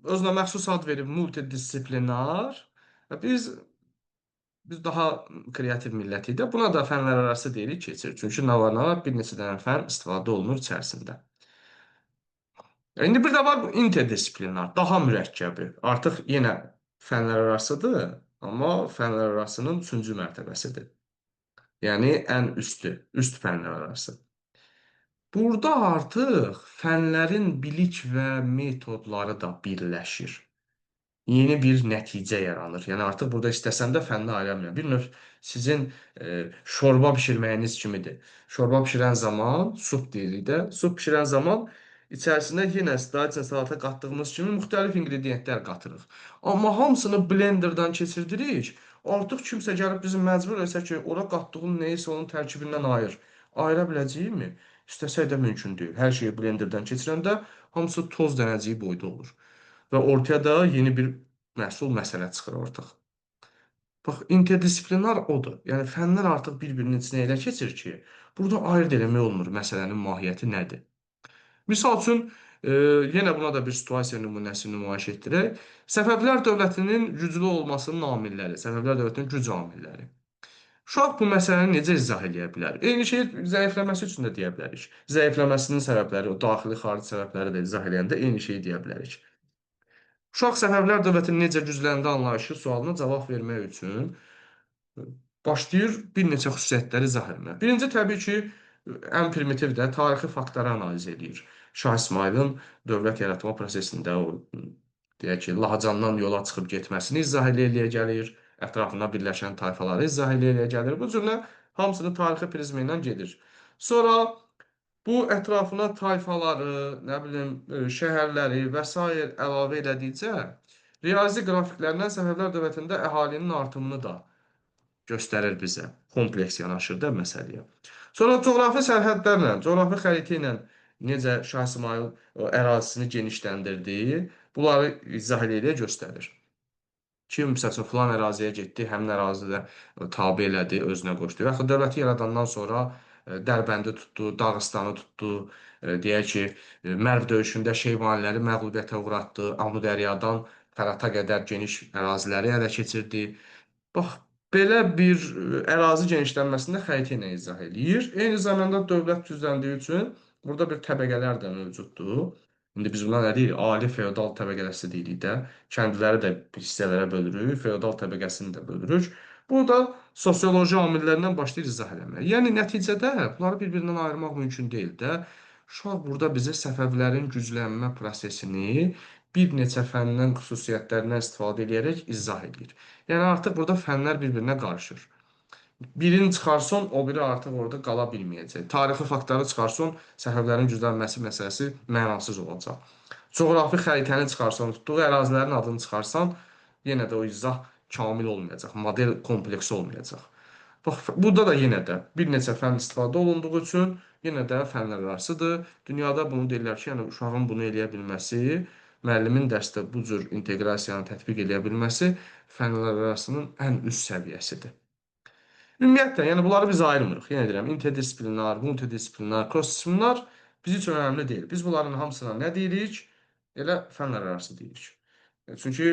özünə məxsus ad verib multidisiplinar. Biz daha kreativ millətik də. Buna da fənlər arası deyirik, keçir. Çünki nə var, nə var, bir neçə dənə fən istifadə olunur içərisində. İndi bir də var bu interdisiplinar, daha mürəkkəbi. Artıq yenə fənlər arasıdır, amma fənlər arasının üçüncü mərtəbəsidir. Yəni ən üstü, üst fənlər arası. Burada artıq fənlərin bilik və metodları da birləşir. Yeni bir nəticə yaranır. Yəni artıq burada istəsəm də fənni ayıra bilmirəm. Bir növ sizin şorba bişirməyiniz kimidir. Şorba bişirən zaman, sup deyirik də, sup bişirən zaman içərisinə yenə daha salata qatdığımız kimi müxtəlif ingrediyentlər qatırıq. Amma hamısını blenderdan keçirdirik. Artıq kimsə gəlib bizi məcbur etsə ki, ora qatdığın nəyisə onun tərkibindən ayır. Ayıra biləcəyikmi? İstəsək də mümkün deyil. Hər şeyi blenderdan keçirəndə hamısı toz dənəciyi boyda olur. Və ortaya da yeni bir məhsul məsələ çıxır artıq. Bax, interdisiplinar odur. Yəni, fənlər artıq bir-birinin içinə elə keçir ki, burada ayırt eləmək olmur məsələnin mahiyyəti nədir. Misal üçün, yenə buna da bir situasiya nümunəsi nümayiş etdirək. Səfəvilər dövlətinin güclü olmasının amilləri, Səfəvilər dövlətinin güc amilləri. Uşaq bu məsələni necə izah eləyə bilər? Eyni şeyi zəifləməsi üçün də deyə bilərik. Zəifləməsinin səbəbləri, o daxili, xarici səbəbləri də izah eləyəndə eyni şeyi deyə bilərik. Uşaq Səfəvilər dövlətinin necə gücləndi anlayışı sualına cavab vermək üçün başlayır bir neçə xüsusiyyətləri izah etməyə. Birinci, təbii ki, ən primitiv də tarixi faktları analiz eləyir. Şah İsmayılın dövlət yaratma prosesində o, deyək ki, Lahacandan yola çıxıb getməsini izah eləyə gəlir, ətrafına birləşən tayfaları izah eləyə gəlir. Bu cürlə hamısını tarixi prizmi ilə gedir. Sonra bu ətrafına tayfaları, nə bilim, şəhərləri və sair əlavə elədikcə riyazi qrafiklərdən Səfəvilər dövlətində əhalinin artımını da Göstərir bizə. Kompleks yanaşır da məsələyə. Sonra coğrafi sərhədlərlə, coğrafi xəritə ilə necə Şah İsmayıl ərazisini genişləndirdi, bunları izah eləyə göstərir. Kim, məsəl üçün, filan əraziyə getdi, həmin ərazidə tabe elədi, özünə qoşdu. Və yaxud dövləti yaradandan sonra Dərbəndi tutdu, Dağıstanı tutdu, deyək ki, Mərv döyüşündə Şeybaniləri məğlubiyyətə uğratdı, Amudəryadan Fərata qədər geniş əraziləri ələ keçirdi. Bax, belə bir ərazi genişlənməsində xəritə ilə izah eləyir. Eyni zamanda dövlət gücləndiyi üçün burada bir təbəqələr də mövcuddur. İndi biz buna nə deyirik? Ali feodal təbəqəsi deyirik də. Kəndliləri də hissələrə bölürük, feodal təbəqəsini də bölürük. Burada sosioloji amillərdən başlayır izah eləməyə. Yəni nəticədə bunları bir-birindən ayırmaq mümkün deyil də. Uşaq burada bizə Səfəvilərin güclənmə prosesini bir neçə fəndən xüsusiyyətlərindən istifadə edərək izah edir. Yəni artıq burada fənlər bir-birinə qarışır. Birini çıxarsan, o biri artıq orada qala bilməyəcək. Tarixi faktları çıxarsan, Səfəvilərin güclənməsi məsələsi mənasız olacaq. Coğrafi xəritəni çıxarsan, tutduğu ərazilərin adını çıxarsan, yenə də o izah kamil olmayacaq, model kompleksi olmayacaq. Bax, burada da yenə də bir neçə fənn istifadə olunduğu üçün yenə də fənlər arasıdır. Dünyada bunu deyirlər ki, yəni uşağın bunu eləyə bilməsi, müəllimin dərsdə bu cür inteqrasiyanı tətbiq eləyə bilməsi fənlər arasının ən üst səviyyəsidir. Ümumiyyətlə, yəni bunları biz ayırmırıq. Yenə deyirəm, interdisiplinar, multidisiplinar, cross-disiplinar biz üçün önəmli deyil. Biz bunların hamısına nə deyirik? Elə fənlər arası deyirik. Çünki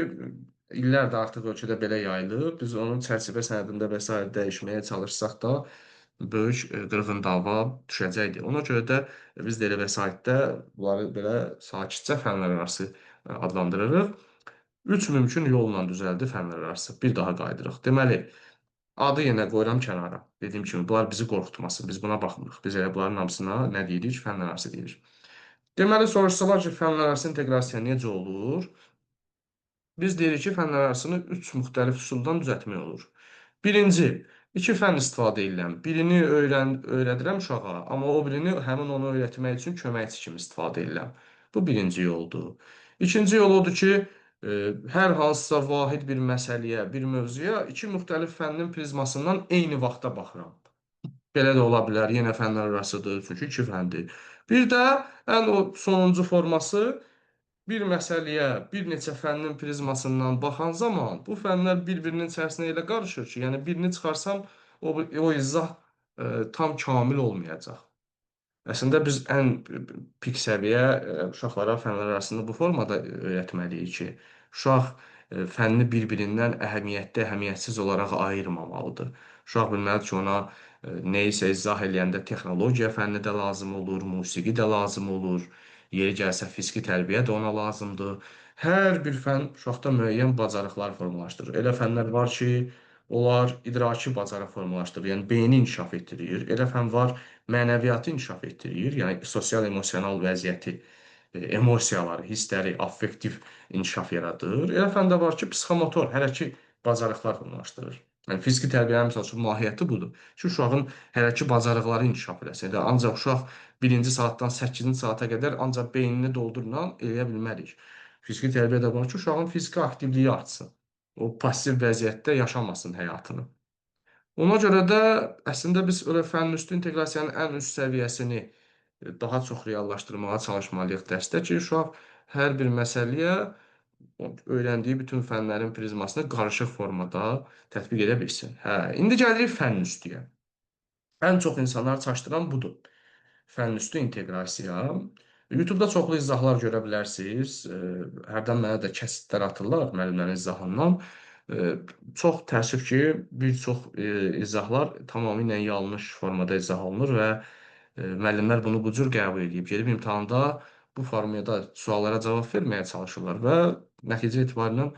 illərdir artıq ölkədə belə yayılıb. Biz onun çərçivə sənədində və sair dəyişməyə çalışsaq da böyük qırğın dava düşəcəkdir. Ona görə də biz də elə vəsaitdə bunları belə sakitcə fənlər arası adlandırırıq. 3 mümkün yolla düzəldi fənlər arası. Bir daha qayıdırıq. Deməli, adı yenə qoyuram kənara. Dediyim kimi, bunlar bizi qorxutmasın. Biz buna baxmırıq. Biz elə bunların hamısına nə deyirik? Fənlər arası deyirik. Deməli, soruşsalar ki, fənlər arası inteqrasiya necə olur? Biz deyirik ki, fənlər arasını 3 müxtəlif üsuldan düzəltmək olur. Birinci, iki fənn istifadə edirəm. Birini öyrədirəm uşağa, amma o birini həmin onu öyrətmək üçün köməkçi kimi istifadə edirəm. Bu birinci yoldur. İkinci yol odur ki, hər hansısa vahid bir məsələyə, bir mövzuya iki müxtəlif fənnin prizmasından eyni vaxtda baxıram. Belə də ola bilər, yenə fənlər arasıdır, çünki iki fəndir. Bir də ən o sonuncu forması, bir məsələyə bir neçə fənnin prizmasından baxan zaman bu fənlər bir-birinin içərisinə elə qarışır ki, yəni birini çıxarsam o izah tam kamil olmayacaq. Əslində biz ən pik səviyyə uşaqlara fənlər arasında bu formada öyrətməliyik ki, uşaq fənni bir-birindən əhəmiyyətli, əhəmiyyətsiz olaraq ayırmamalıdır. Uşaq bilməlidir ki, ona nəyisə izah eləyəndə texnologiya fənni də lazım olur, musiqi də lazım olur, yeri gəlsə fiziki tərbiyə də ona lazımdır. Hər bir fənn uşaqda müəyyən bacarıqlar formalaşdırır. Elə fənlər var ki, onlar idraki bacarıq formalaşdırır, yəni beyni inkişaf etdirir. Elə fənn var, mənəviyyatı inkişaf etdirir, yəni sosial-emosional vəziyyəti, emosiyaları, hissləri, affektiv inkişaf yaradır. Elə fənn də var ki, psixomotor, hərəki bacarıqlar formalaşdırır. Yəni fiziki tərbiyənin məsəl üçün mahiyyəti budur ki, uşağın hərəki bacarıqları inkişaf eləsin. Yəni, ancaq uşaq 1-ci saatdan 8-ci saata qədər ancaq beynini doldurla eləyə bilmərik. Fiziki tərbiyə də var ki, uşağın fiziki aktivliyi artsın. O pasiv vəziyyətdə yaşamasın həyatını. Ona görə də əslində biz elə fənn üstü inteqrasiyanın ən üst səviyyəsini daha çox reallaşdırmağa çalışmalıyıq dərsdə ki, uşaq hər bir məsələyə öyrəndiyi bütün fənlərin prizmasını qarışıq formada tətbiq edə bilsin. Hə, indi gəlirik fənn üstüyə. Ən çox insanları çaşdıran budur. Fənn üstü inteqrasiya. YouTube'da çoxlu izahlar görə bilərsiniz. Hərdən mənə də kəsitlər atırlar müəllimlərin izahından. Çox təəssüf ki, bir çox izahlar tamamilə yanlış formada izah olunur və müəllimlər bunu bu cür qəbul edib. Gedib imtahanda bu formada suallara cavab verməyə çalışırlar və nəticə etibarilə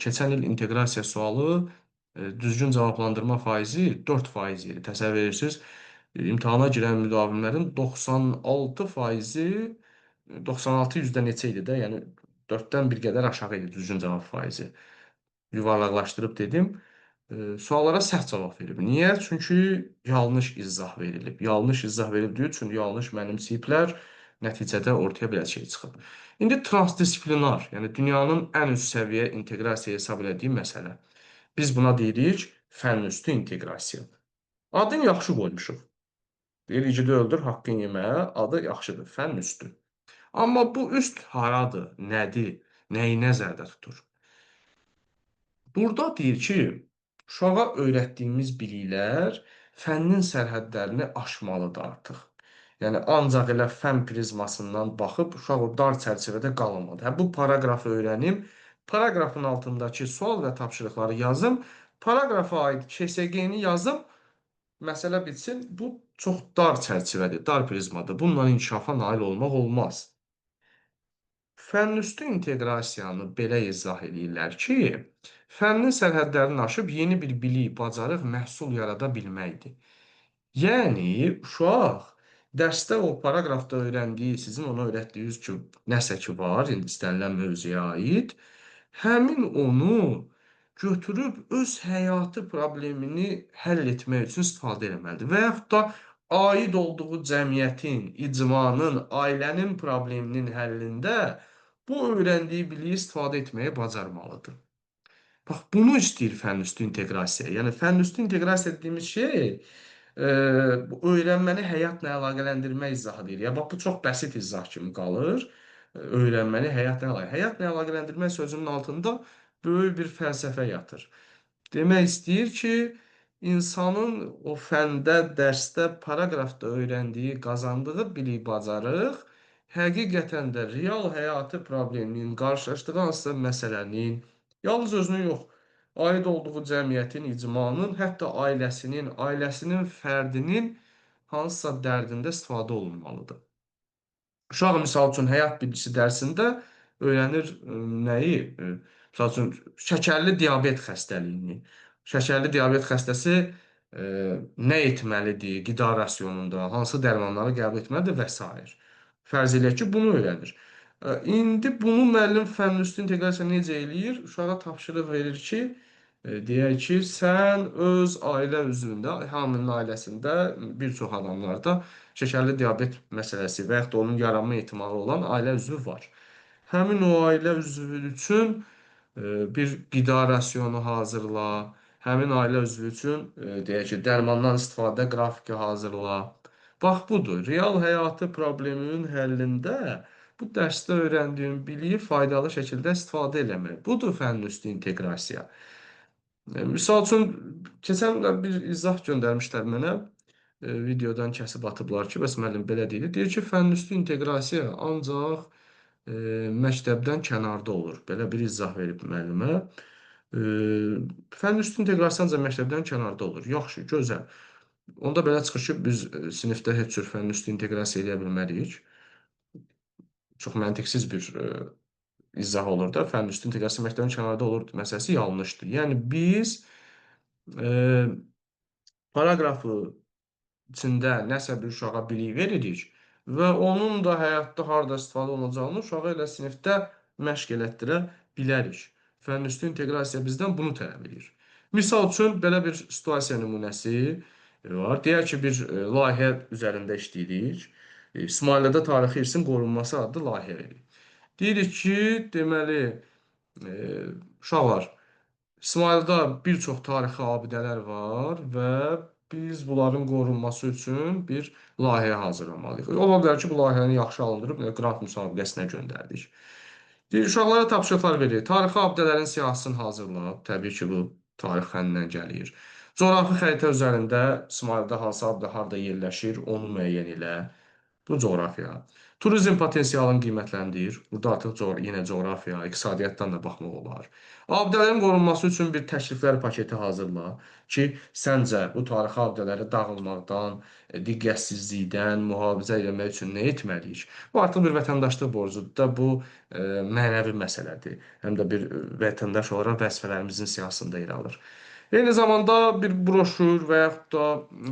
keçən il inteqrasiya sualı düzgün cavablandırma faizi 4% idi. Təsəvvür edirsiniz, imtahana girən müdavimlərin 96%-i 96 yüzdə neçə idi də, yəni 4-dən bir qədər aşağı idi düzgün cavab faizi. Yuvarlaqlaşdırıb dedim. Suallara səhv cavab verib. Niyə? Çünki yanlış izah verilib. Yanlış izah verildiyi üçün yanlış mənimsəyiblər, nəticədə ortaya belə şey çıxıb. İndi transdisiplinar, yəni dünyanın ən üst səviyyə inteqrasiya hesab elədiyi məsələ. Biz buna deyirik Fənnüstü inteqrasiya. Adını yaxşı qoymuşuq. Deyir, igidi öldür, haqqın yeməyə, adı yaxşıdır, fənnüstü. Amma bu üst haradır, nədir, nəyi nəzərdə tutur? Burada deyir ki, uşağa öyrətdiyimiz biliklər fənnin sərhədlərini aşmalıdır artıq. Yəni, ancaq elə fənn prizmasından baxıb uşaq o dar çərçivədə qalmamalıdır. Hə, bu paraqrafı öyrənim, paraqrafın altındakı sual və tapşırıqları yazım, paraqrafa aid KSG-ni yazım, məsələ bitsin. Bu çox dar çərçivədir, dar prizmadır. Bununla inkişafa nail olmaq olmaz. Fənnüstü inteqrasiyanı belə izah eləyirlər ki, fənnin sərhədlərini aşıb yeni bir bilik, bacarıq, məhsul yarada bilməkdir. Yəni, uşaq dərsdə o paraqrafda öyrəndiyi, sizin ona öyrətdiyiniz ki, nəsə ki var, indi istənilən mövzuya aid, həmin onu götürüb öz həyatı problemini həll etmək üçün istifadə etməlidir. Və yaxud da aid olduğu cəmiyyətin, icmanın, ailənin probleminin həllində bu öyrəndiyi biliyi istifadə etməyi bacarmalıdır. Bax, bunu istəyir fənnüstü inteqrasiya. Yəni, fənnüstü inteqrasiya dediyimiz şey, bu öyrənməni həyatla əlaqələndirmə izahı deyil. Ya, bax, bu çox bəsit izah kimi qalır. Öyrənməni həyatla əlaqə. Həyatla əlaqələndirmə sözünün altında böyük bir fəlsəfə yatır. Demək istəyir ki, insanın o fəndə, dərsdə, paraqrafda öyrəndiyi, qazandığı bilik, bacarıq həqiqətən də real həyatı probleminin, qarşılaşdığı hansısa məsələnin, yalnız özünün yox, aid olduğu cəmiyyətin, icmanın, hətta ailəsinin, ailəsinin fərdinin hansısa dərdində istifadə olunmalıdır. Uşaq, misal üçün, həyat bilgisi dərsində öyrənir nəyi? Misal üçün, şəkərli diabet xəstəliyini. Şəkərli diabet xəstəsi nə etməlidir qida rasionunda, hansı dərmanları qəbul etməlidir və s. Fərz eləyək ki, bunu öyrənir. İndi bunu müəllim fənnüstü inteqrasiya necə eləyir? Uşağa tapşırıq verir ki, deyək ki, sən öz ailə üzvündə, hamının ailəsində bir çox adamlarda şəkərli diabet məsələsi və yaxud da onun yaranma ehtimalı olan ailə üzvü var. Həmin o ailə üzvü üçün bir qida rasionu hazırla, həmin ailə üzvü üçün, deyək ki, dərmandan istifadə qrafiki hazırla. Bax, budur. Real həyatı probleminin həllində bu dərsdə öyrəndiyim biliyi faydalı şəkildə istifadə eləmək. Budur fənnüstü inteqrasiya. Misal üçün, keçən də bir izah göndərmişlər mənə. Videodan kəsib atıblar ki, bəs müəllim belə deyir. Deyir ki, fənnüstü inteqrasiya ancaq məktəbdən kənarda olur. Belə bir izah verib müəllimə. Fənnüstü inteqrasiya ancaq məktəbdən kənarda olur. Yaxşı, gözəl. Onda belə çıxır ki, biz sinifdə heç cür fənnüstü inteqrasiya eləyə bilmərik. Çox məntiqsiz bir izah olur da. Fənnüstü inteqrasiya məktəbin kənarda olur məsələsi yanlışdır. Yəni, biz paraqrafı içində nəsə bir uşağa bilik veririk və onun da həyatda harda istifadə olunacağını uşağa elə sinifdə məşq elətdirə bilərik. Fənnüstü inteqrasiya bizdən bunu tələb edir. Misal üçün, belə bir situasiya nümunəsi var. Deyək ki, bir layihə üzərində işləyirik. İsmaillədə tarixi irsin qorunması adlı layihə veririk. Deyirik ki, deməli, uşaqlar, İsmaildə bir çox tarixi abidələr var və biz bunların qorunması üçün bir layihə hazırlamalıyıq. Ola bilər ki, bu layihəni yaxşı alındırıb qrant müsabiqəsinə göndərdik. Deyir, uşaqlara tapşırıqlar verir. Tarixi abidələrin siyahısını hazırla. Təbii ki, bu tarix fənnindən gəlir. Coğrafi xəritə üzərində İsmaildə hansı abidə harda yerləşir, onu müəyyən elə. Bu coğrafiya. Turizm potensialını qiymətləndir. Burada artıq yenə coğrafiya, iqtisadiyyatdan da baxmaq olar. Abidələrin qorunması üçün bir təkliflər paketi hazırla ki, səncə bu tarixi abidələri dağılmaqdan, diqqətsizlikdən mühafizə eləmək üçün nə etməliyik? Bu artıq bir vətəndaşlıq borcudur da, bu mənəvi məsələdir. Həm də bir vətəndaş olaraq vəzifələrimizin siyahısında yer alır. Eyni zamanda bir broşür və yaxud da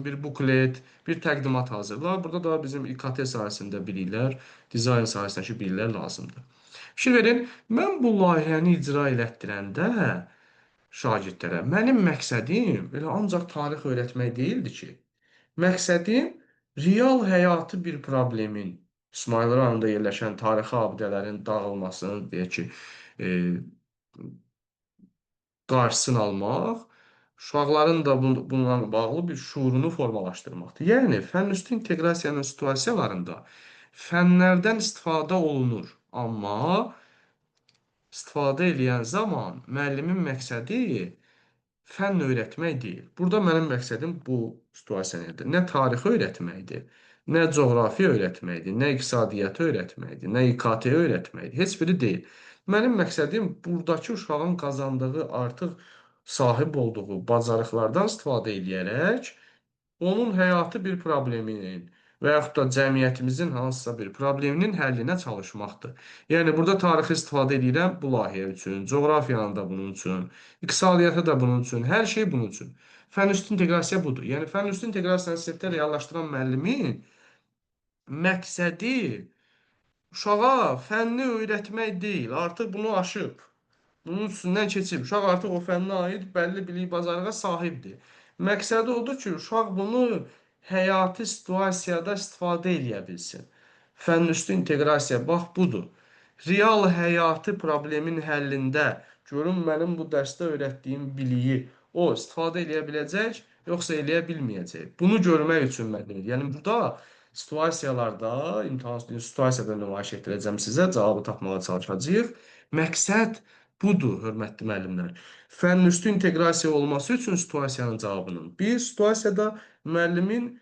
bir buklet, bir təqdimat hazırla. Burada da bizim İKT sahəsində biliklər, dizayn sahəsindəki biliklər lazımdır. Fikir verin, mən bu layihəni icra elətdirəndə şagirdlərə, mənim məqsədim elə ancaq tarix öyrətmək deyildi ki, məqsədim real həyatı bir problemin, İsmayıl rayonunda yerləşən tarixi abidələrin dağılmasını, deyək ki, qarşısını almaq Uşaqların da bununla bağlı bir şuurunu formalaşdırmaqdır. Yəni, fənnüstü inteqrasiyanın situasiyalarında fənlərdən istifadə olunur. Amma istifadə eləyən zaman müəllimin məqsədi fənn öyrətmək deyil. Burada mənim məqsədim bu situasiya nədir? Nə tarixi öyrətməkdir, nə coğrafiya öyrətməkdir, nə iqtisadiyyatı öyrətməkdir, nə İKT öyrətməkdir. Heç biri deyil. Mənim məqsədim buradakı uşağın qazandığı, artıq sahib olduğu bacarıqlardan istifadə eləyərək onun həyatı bir probleminin və yaxud da cəmiyyətimizin hansısa bir probleminin həllinə çalışmaqdır. Yəni, burada tarixi istifadə edirəm bu layihə üçün, coğrafiyanı da bunun üçün, iqtisadiyyatı da bunun üçün, hər şey bunun üçün. Fənnüstü inteqrasiya budur. Yəni, fənnüstü inteqrasiyanı sinifdə reallaşdıran müəllimin məqsədi uşağa fənni öyrətmək deyil, artıq bunu aşıb. Bunun üstündən keçib. Uşaq artıq o fənnə aid bəlli bilik bacarığa sahibdir. Məqsədi odur ki, uşaq bunu həyati situasiyada istifadə eləyə bilsin. Fənnüstü inteqrasiya bax budur. Real həyati problemin həllində görün mənim bu dərsdə öyrətdiyim biliyi o istifadə eləyə biləcək, yoxsa eləyə bilməyəcək. Bunu görmək üçün mən deyirəm. Yəni burada situasiyalarda, imtahan situasiyada nümayiş etdirəcəm sizə, cavabı tapmağa çalışacağıq. Məqsəd budur, hörmətli müəllimlər. Fənnüstü inteqrasiya olması üçün situasiyanın cavabının. Bir situasiyada müəllimin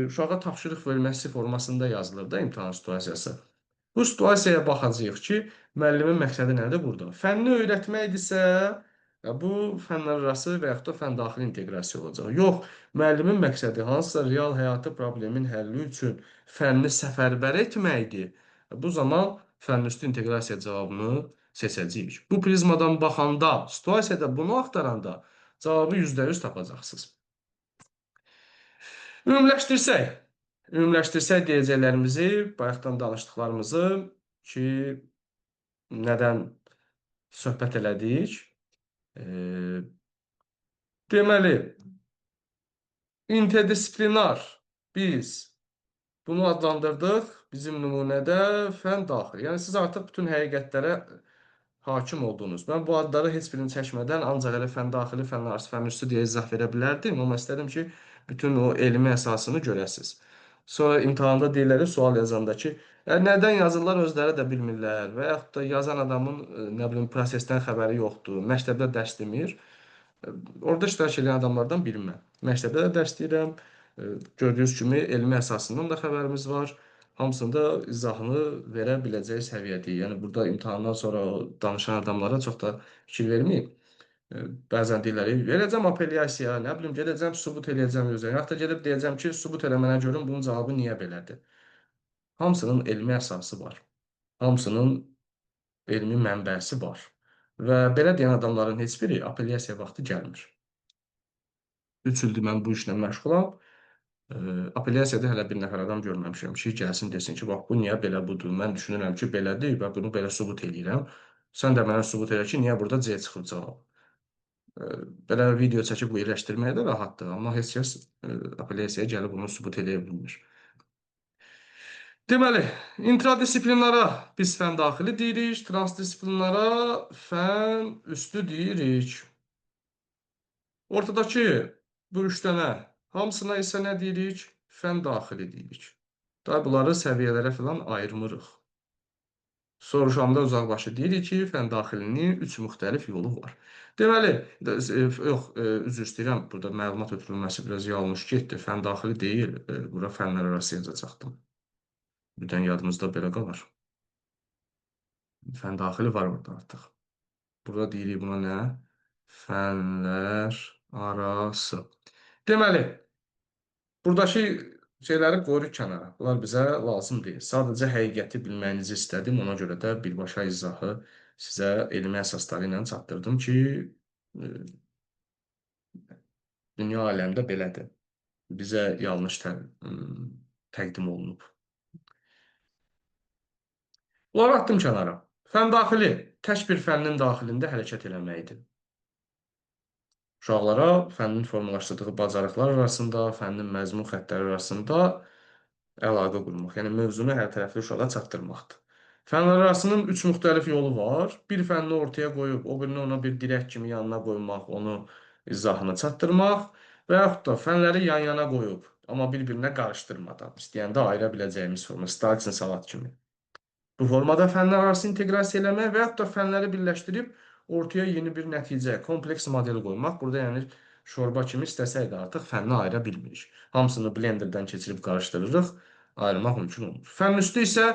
uşağa tapşırıq verməsi formasında yazılır da imtahan situasiyası. Bu situasiyaya baxacağıq ki, müəllimin məqsədi nədir burada? Fənni öyrətməkdirsə, bu fənlər arası və yaxud da fənn daxili inteqrasiya olacaq. Yox, müəllimin məqsədi hansısa real həyatı problemin həlli üçün fənni səfərbər etməkdir. Bu zaman fənnüstü inteqrasiya cavabını seçəcəyik. Bu prizmadan baxanda, situasiyada bunu axtaranda cavabı %100 tapacaqsınız. Ümumiləşdirsək deyəcəklərimizi, bayaqdan danışdıqlarımızı ki, nədən söhbət elədik. Deməli, interdisiplinar biz bunu adlandırdıq bizim nümunədə fənn daxili. Yəni, siz artıq bütün həqiqətlərə hakim oldunuz. Mən bu adları heç birini çəkmədən ancaq elə fənn daxili, fənn arası, fənn üstü deyə izah verə bilərdim. Amma istədim ki, bütün o elmi əsasını görəsiniz. Sonra imtahanda deyirlər, sual yazanda ki, nədən yazırlar özləri də bilmirlər və yaxud da yazan adamın, nə bilim, prosesdən xəbəri yoxdur, məktəbdə dərs demir. Orada iştirak edən adamlardan biri mən. Məktəbdə də dərs deyirəm. Gördüyünüz kimi elmi əsasından da xəbərimiz var. Hamısında da izahını verə biləcəyi səviyyədəyik. Yəni, burada imtahandan sonra o danışan adamlara çox da fikir verməyim. Bəzən deyirlər, verəcəm apellyasiya, nə bilim, gedəcəm, sübut eləyəcəm özə. Yaxud da gedib deyəcəm ki, sübut elə mənə görün, bunun cavabı niyə belədir? Hamısının elmi əsası var. Hamısının elmi mənbəsi var. Və belə deyən adamların heç biri apellyasiya vaxtı gəlmir. 3 ildir mən bu işlə məşğulam. Apellyasiyada hələ bir nəfər adam görməmişəm ki, gəlsin desin ki, bax, bu niyə belə budur, mən düşünürəm ki, belədir və bunu belə sübut eləyirəm. Sən də mənə sübut elə ki, niyə burada C çıxıb cavab. Belə video çəkib bu yerləşdirməyə də rahatdır, amma heç kəs apellyasiyaya gəlib bunu sübut eləyə bilmir. Deməli, intradisiplinara biz fənn daxili deyirik, transdisiplinara fənn üstü deyirik. Ortadakı bu üç dənə hamısına isə nə deyirik? Fənn daxili deyirik. Daha bunları səviyyələrə filan ayırmırıq. Soruşanda uzaqbaşı deyirik ki, fənn daxilinin 3 müxtəlif yolu var. Deməli, yox, üzr istəyirəm, burada məlumat ötürülməsi biraz yanlış getdi. Fənn daxili deyil, bura fənlər arası yazacaqdım. Birdən yadımızda belə qalar. Fənn daxili var orada artıq. Burada deyirik buna nə? Fənlər arası. Deməli, buradakı şeyləri qoyuruq kənara. Bunlar bizə lazım deyil. Sadəcə həqiqəti bilməyinizi istədim. Ona görə də birbaşa izahı sizə elmi əsasları ilə çatdırdım ki, dünya aləmdə belədir. Bizə yanlış təqdim olunub. Bunları atdım kənara. Fənn daxili tək bir fənnin daxilində hərəkət eləməkdir. Uşaqlara fənnin formalaşdırdığı bacarıqlar arasında, fənnin məzmun xəttləri arasında əlaqə qurmaq, yəni mövzunu hər tərəfli uşağa çatdırmaqdır. Fənlər arasının 3 müxtəlif yolu var. Bir fənni ortaya qoyub, o birini ona bir dirək kimi yanına qoymaq, onu İzahını çatdırmaq və yaxud da fənləri yan-yana qoyub, amma bir-birinə qarışdırmadan, istəyəndə ayıra biləcəyimiz forma, Stalin salat kimi. Bu formada fənlər arası inteqrasiya eləmək və yaxud da fənləri birləşdirib ortaya yeni bir nəticə, kompleks model qoymaq. Burada yəni şorba kimi istəsək də artıq fənni ayıra bilmirik. Hamısını blenderdən keçirib qarışdırırıq, ayırmaq mümkün olmur. Fənn üstü isə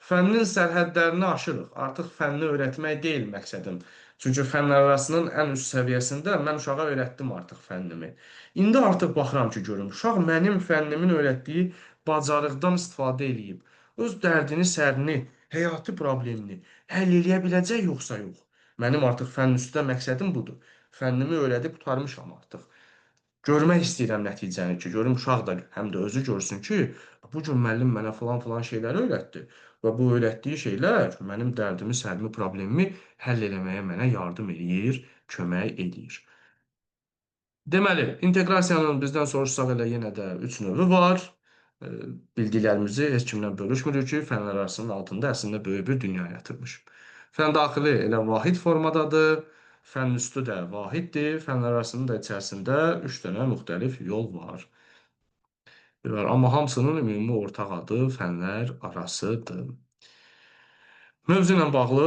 fənnin sərhədlərini aşırıq. Artıq fənni öyrətmək deyil məqsədim. Çünki fənlər arasının ən üst səviyyəsində mən uşağa öyrətdim artıq fənnimi. İndi artıq baxıram ki, görüm, uşaq mənim fənnimin öyrətdiyi bacarıqdan istifadə eləyib. Öz dərdini, sərini, həyati problemini həll eləyə biləcək yoxsa yox. Mənim artıq fənn üstüdə məqsədim budur. Fənnimi öyrədib qurtarmışam artıq. Görmək istəyirəm nəticəni ki, görüm uşaq da həm də özü görsün ki, bu gün müəllim mənə filan-filan şeyləri öyrətdi və bu öyrətdiyi şeylər mənim dərdimi, sərimi, problemimi həll eləməyə mənə yardım eləyir, kömək eləyir. Deməli, inteqrasiyanın bizdən soruşsaq elə yenə də üç növü var. Bildiklərimizi heç kimlə bölüşmürük ki, fənlər arasının altında əslində böyük bir dünya yatırmış. Fən daxili elə vahid formadadır, fənn üstü də vahiddir, fənlər arasının da içərisində üç dənə müxtəlif yol var. Amma hamısının ümumi ortaq adı fənlər arasıdır. Mövzu ilə bağlı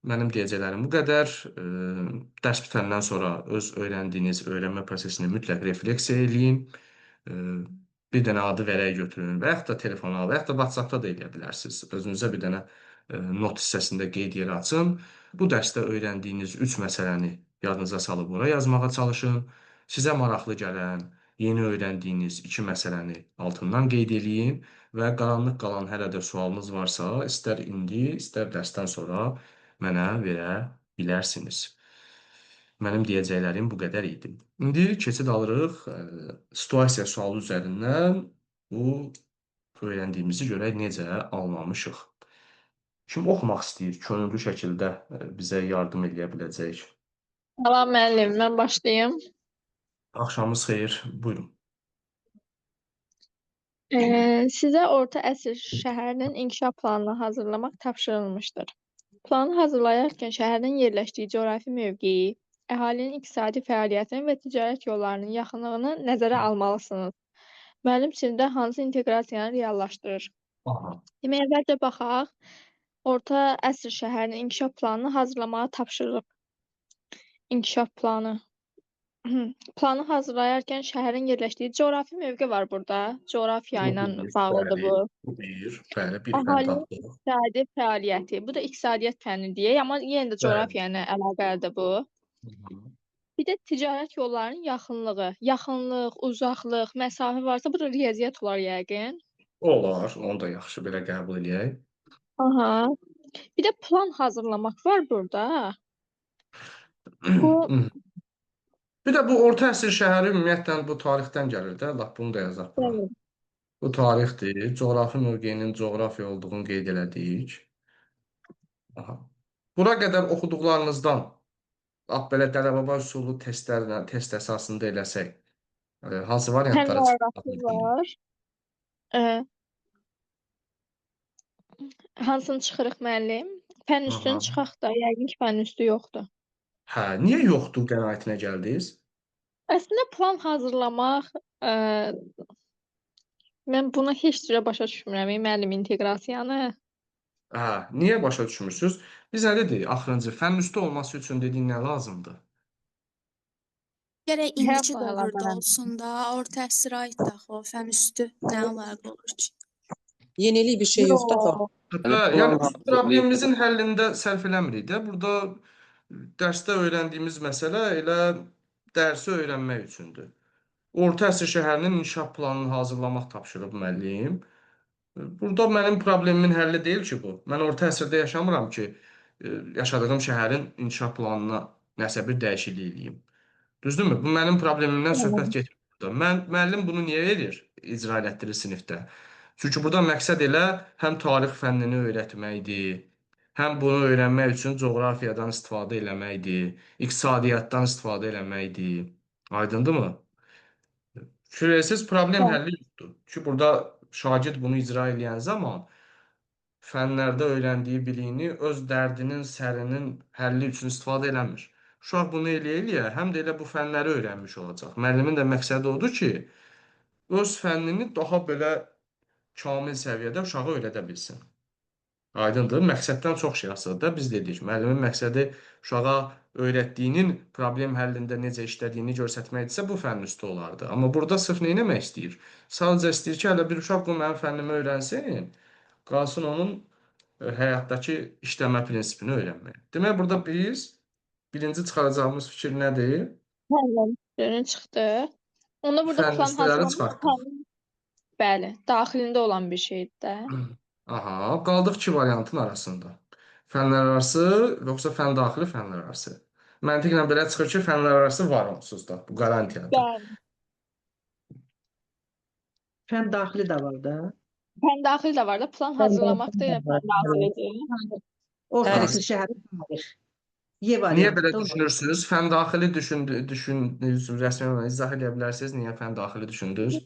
mənim deyəcəklərim bu qədər. Dərs bitəndən sonra öz öyrəndiyiniz öyrənmə prosesini mütləq refleksiya eləyin. Bir dənə adı vərəq götürün və yaxud da telefona və yaxud da WhatsApp-da da eləyə bilərsiniz. Özünüzə bir dənə not hissəsində qeyd yeri açın. Bu dərsdə öyrəndiyiniz 3 məsələni yadınıza salıb ora yazmağa çalışın. Sizə maraqlı gələn, yeni öyrəndiyiniz 2 məsələni altından qeyd eləyin və qaranlıq qalan hələ də sualınız varsa, istər indi, istər dərsdən sonra mənə verə bilərsiniz. Mənim deyəcəklərim bu qədər idi. İndi keçid alırıq situasiya sualı üzərindən bu öyrəndiyimizi görək necə anlamışıq. Kim oxumaq istəyir, könüllü şəkildə bizə yardım eləyə biləcək? Salam müəllim, mən başlayım. Axşamınız xeyir, buyurun. Sizə orta əsr şəhərinin inkişaf planını hazırlamaq tapşırılmışdır. Planı hazırlayarkən şəhərin yerləşdiyi coğrafi mövqeyi, əhalinin iqtisadi fəaliyyətini və ticarət yollarının yaxınlığını nəzərə almalısınız. Müəllim sinifdə hansı inteqrasiyanı reallaşdırır? Aha. Demək, əvvəlcə baxaq. Orta əsr şəhərinin inkişaf planını hazırlamağı tapşırılıb. İnkişaf planı. Planı hazırlayarkən şəhərin yerləşdiyi coğrafi mövqe var burada. Coğrafiya Bu ilə bir, bağlıdır bəli, bu. bu bir, bəli, bir fənd Əhalinin tapdıq. iqtisadi fəaliyyəti. Bu da iqtisadiyyat fənni deyək, amma yenə də Bəli. coğrafiya ilə əlaqəlidir bu. Hı-hı. Bir də ticarət yollarının yaxınlığı. Yaxınlıq, uzaqlıq, məsafə varsa bu da riyaziyyat olar yəqin. Olar, onu da yaxşı belə qəbul eləyək. Aha. Bir də plan hazırlamaq var burada. Bu Bir də bu orta əsr şəhəri ümumiyyətlə bu tarixdən gəlir də, lap bunu da yazaq bura. Bəli. Bu tarixdir, coğrafi mövqeyinin coğrafiya olduğunu qeyd elədik. Aha. Bura qədər oxuduqlarınızdan, lap belə dələ-baba üsullu testlərlə, test əsasında eləsək, hansı variantlara Fənlər çıxmaq arası mümkündür? var. Hansını çıxırıq müəllim? Fənn üstünü Aha. çıxaq da, yəqin ki, fənn üstü yoxdur. Hə, niyə yoxdur qənaətinə gəldiniz? Əslində plan hazırlamaq, mən bunu heç cürə başa düşmürəm, müəllim inteqrasiyanı. Hə, niyə başa düşmürsünüz? Biz nə dedik? Axırıncı fənn üstü olması üçün dediyin nə lazımdır? Gərək indiki Həyatla dövrdə əlaqəli. olsun da, orta əsrə aid də axı o fənn üstü nə əlaqə olur ki? Yenilik bir şey yoxdur axı. Yox. Hə, Yəni yəni plan biz problemimizin həllində sərf eləmirik də. Burada dərsdə öyrəndiyimiz məsələ elə dərsi öyrənmək üçündür. Orta əsr şəhərinin inkişaf planını hazırlamaq tapşırıb müəllim. Burada mənim problemimin həlli deyil ki bu. Mən orta əsrdə yaşamıram ki, yaşadığım şəhərin inkişaf planına nəsə bir dəyişiklik eləyim. Düzdürmü? Bu mənim problemimdən söhbət getmir burada. Müəllim bunu niyə verir? İcra elətdirir sinifdə. Çünki burada məqsəd elə həm tarix fənnini öyrətməkdir, həm bunu öyrənmək üçün coğrafiyadan istifadə eləməkdir, iqtisadiyyatdan istifadə eləməkdir. Aydındırmı? Şübhəsiz problem həlli yoxdur. Ki burada şagird bunu icra eləyən zaman fənlərdə öyrəndiyi biliyini öz dərdinin, sərinin həlli üçün istifadə eləmir. Uşaq bunu eləyə-eləyə həm də elə bu fənləri öyrənmiş olacaq. Müəllimin də məqsədi odur ki, öz fənnini daha belə kamil səviyyədə uşağa öyrədə bilsin. Aydındır? Məqsəddən çox şey asılıdır da. Biz dedik, müəllimin məqsədi uşağa öyrətdiyinin problem həllində necə işlədiyini göstərməkdirsə, bu fənn üstü olardı. Amma burada sırf nə etmək istəyir? Sadəcə istəyir ki, hələ bir uşaq bu mənim fənnimi öyrənsin, qalsın onun həyatdakı işləmə prinsipini öyrənməyə. Demək, burada biz birinci çıxaracağımız fikir nədir? Fənn üstünü çıxdı. Onda burada Fənn plan üstləri hazırlamaq çıxartdıq. fənnin, bəli, daxilində olan bir şeydir də. Aha, qaldıq iki variantın arasında. Fənlər arası yoxsa fənn daxili, fənlər arası. Məntiqlə belə çıxır ki, fənlər arası var onsuz da. Bu qarantiyadır. Bəli. Fən daxili də var da. Fənn daxili də var da, plan Fən hazırlamaq da daxili yəni də var. fənn daxilidir. Orta Bəli. əsr şəhəri tarix. Y Niyə variantı belə da o. düşünürsünüz? Fənn daxili düşündünüz, rəsmi olaraq izah edə bilərsiniz. Niyə fənn daxili düşündünüz?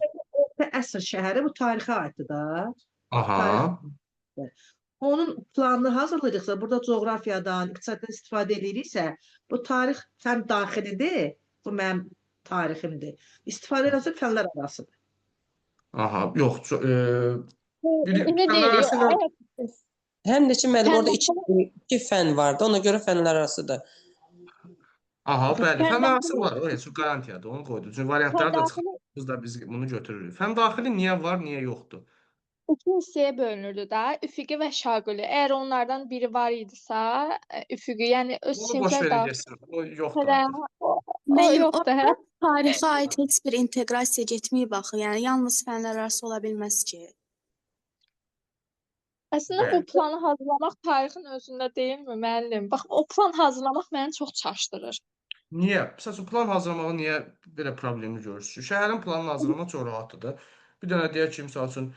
Orta əsr şəhəri bu tarixə aiddir da. Aha. Tarix. Onun planını hazırlayırıqsa, burada coğrafiyadan, iqtisaddan istifadə eləyiriksə, bu tarix fənn daxilidir. Bu mənim tariximdir. İstifadə eləsə fənlər arasıdır. Aha, yox, bir Elə fənlər deyirik. arası ilə Əgər Həm də ki, müəllim fənn orada iki fənn vardı. Ona görə fənlər arasıdır. Aha, bəli, Fənn fənn arası daxili var. O heç qarantiyadır, onu qoydu. Çünki fənn variantları da daxili çıxır. Biz də biz bunu götürürük. Fənn daxili niyə var, niyə yoxdur? iki hissəyə bölünürdü də, üfüqi və şaquli. Əgər onlardan biri var idisə, üfüqi, yəni öz Onu boş sinflər verin daxil getsin. O yoxdur hə, artıq. o Müəllim, yoxdur, hə? orada tarixə aid heç bir inteqrasiya getməyib axı. Yəni yalnız fənlər arası ola bilməz ki. Əslində bu Bəli. planı hazırlamaq tarixin özündə deyilmi, müəllim? Bax, o plan hazırlamaq məni çox çaşdırır. Niyə? Məsəl üçün plan hazırlamağı niyə belə problemi görürsünüz? Şəhərin planını hazırlamaq çox rahatdır da. Bir dənə deyək ki, məsəl üçün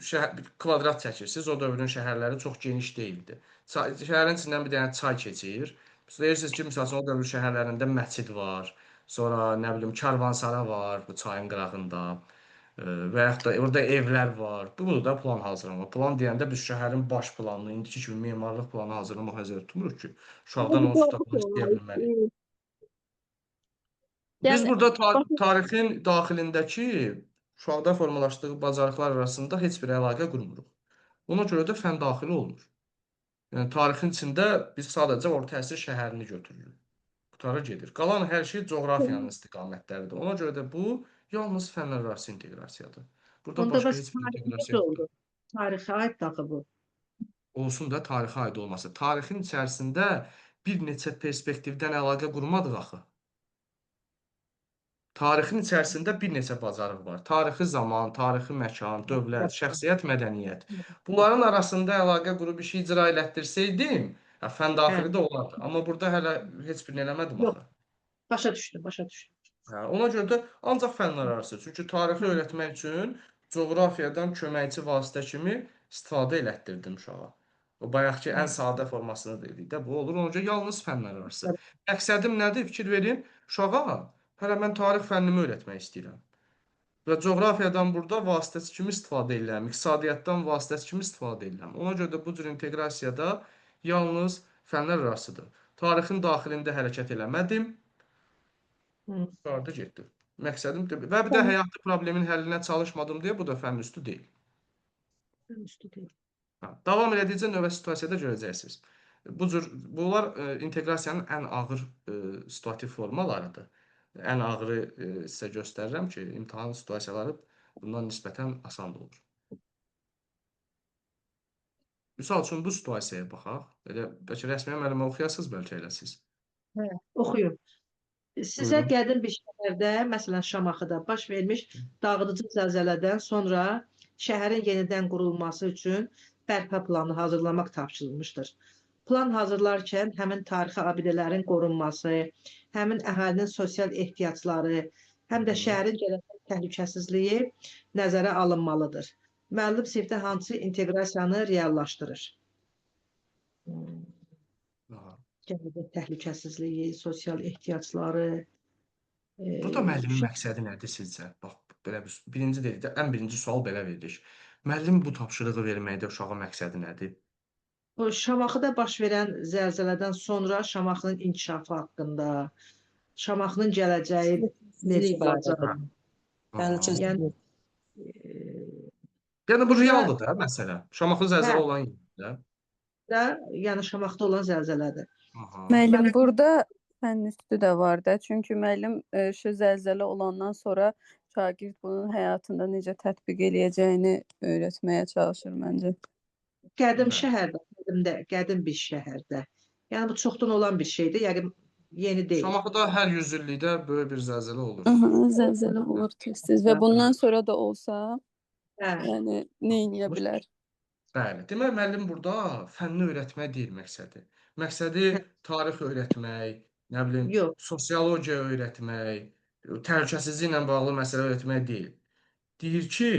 şəhər bir kvadrat çəkirsiniz. O dövrün şəhərləri çox geniş deyildi. Şəhərin içindən bir dənə çay keçir. Deyirsiniz ki, məsəl üçün o dövrün şəhərlərində məscid var. Sonra nə bilim karvansara var bu çayın qırağında. Və yaxud da orada evlər var. Bu da plan hazırlamaq. Plan deyəndə biz şəhərin baş planını, indiki kimi memarlıq planı hazırlamaq nəzərdə tutmuruq ki, uşaqdan onsuz da bunu istəyə bilmərik. Biz Yəni burada baxın, tarixin daxilindəki uşaqda formalaşdığı bacarıqlar arasında heç bir əlaqə qurmuruq. Ona görə də fənn daxili olmur. Yəni tarixin içində biz sadəcə orta əsr şəhərini götürürük. Qutara gedir. Qalan hər şey coğrafiyanın istiqamətləridir. Ona görə də bu yalnız fənlər arası inteqrasiyadır. Burada Onda başqa bəs heç bir tarix inteqrasiya necə yoxdur. oldu? Tarixə aid axı bu. Olsun da tarixə aid olması. Tarixin içərisində bir neçə perspektivdən əlaqə qurmadıq axı. Tarixin içərisində bir neçə bacarıq var. Tarixi zaman, tarixi məkan, dövlət, şəxsiyyət, mədəniyyət. Bunların arasında əlaqə qurub işi icra elətdirsəydim, hə, fənn Hə, daxili də olardı. Amma burada hələ heç birini eləmədim yox, axı. başa düşdüm, başa düşdüm. Hə, ona görə də ancaq fənlər arası. Çünki tarixi öyrətmək üçün coğrafiyadan köməkçi vasitə kimi istifadə elətdirdim uşağa. O bayaqki ən sadə formasını dedik də bu olur. Ona görə yalnız fənlər arası. Məqsədim nədir? Fikir verin. Uşağa hələ mən tarix fənnimi öyrətmək istəyirəm. Və coğrafiyadan burada vasitəçi kimi istifadə edirəm, iqtisadiyyatdan vasitəçi kimi istifadə edirəm. Ona görə də bu cür inteqrasiyada yalnız fənlər arasıdır. Tarixin daxilində hərəkət eləmədim. Yuxarıda getdi. Məqsədim və bir də həyatda problemin həllinə çalışmadım deyə bu da fənn üstü deyil. Fənn üstü deyil. Hə, davam elədikcə növbəti situasiyada görəcəksiniz. Bu cür bunlar inteqrasiyanın ən ağır situativ formalarıdır. Ən ağırı sizə göstərirəm ki, imtahan situasiyaları bundan nisbətən asan olur. Misal üçün bu situasiyaya baxaq. Elə bəlkə rəsmi müəllimə oxuyasınız bəlkə elə siz. Hə, oxuyun. Sizə Buyurun. qədim bir şəhərdə, məsələn Şamaxıda baş vermiş dağıdıcı zəlzələdən sonra şəhərin yenidən qurulması üçün bərpa planı hazırlamaq tapşırılmışdır. Plan hazırlarkən həmin tarixi abidələrin qorunması, həmin əhalinin sosial ehtiyacları, həm də şəhərin gələcək təhlükəsizliyi nəzərə alınmalıdır. Müəllim sinifdə hansı inteqrasiyanı reallaşdırır? Aha. Gələcək təhlükəsizliyi, sosial ehtiyacları, Burada müəllimin məqsədi nədir sizcə? Bax, belə bir birinci dedikdə ən birinci sual belə verilir. Müəllim bu tapşırığı verməkdə uşağa məqsədi nədir? Bu Şamaxıda baş verən zəlzələdən sonra Şamaxının inkişafı haqqında, Şamaxının gələcəyi necə Təhlükəsizlik olacaq? barədə. Təhlükəsizlik. Yəni Yəni bu burada realdır da məsələ. Şamaxı zəlzələ hə, olan yerdə. də, yəni Şamaxıda olan zəlzələdir. Aha. Müəllim, burada fənn üstü də var da. Çünki müəllim şu zəlzələ olandan sonra şagird bunun həyatında necə tətbiq eləyəcəyini öyrətməyə çalışır məncə. Qədim Bəli. şəhərdə, qədimdə, qədim bir şəhərdə. Yəni bu çoxdan olan bir şeydir, yəqin yeni deyil. Şamaxıda hər 100 illikdə böyük bir zəlzələ olur. Aha, zəlzələ olur tez-tez və bundan sonra da olsa, Hə, yəni nə eləyə bilər? Bəli. Demək müəllim burada fənni öyrətmək deyil məqsədi. Məqsədi tarix öyrətmək, nə bilim, yox. sosiologiya öyrətmək, təhlükəsizliklə bağlı məsələ öyrətmək deyil. Deyir ki,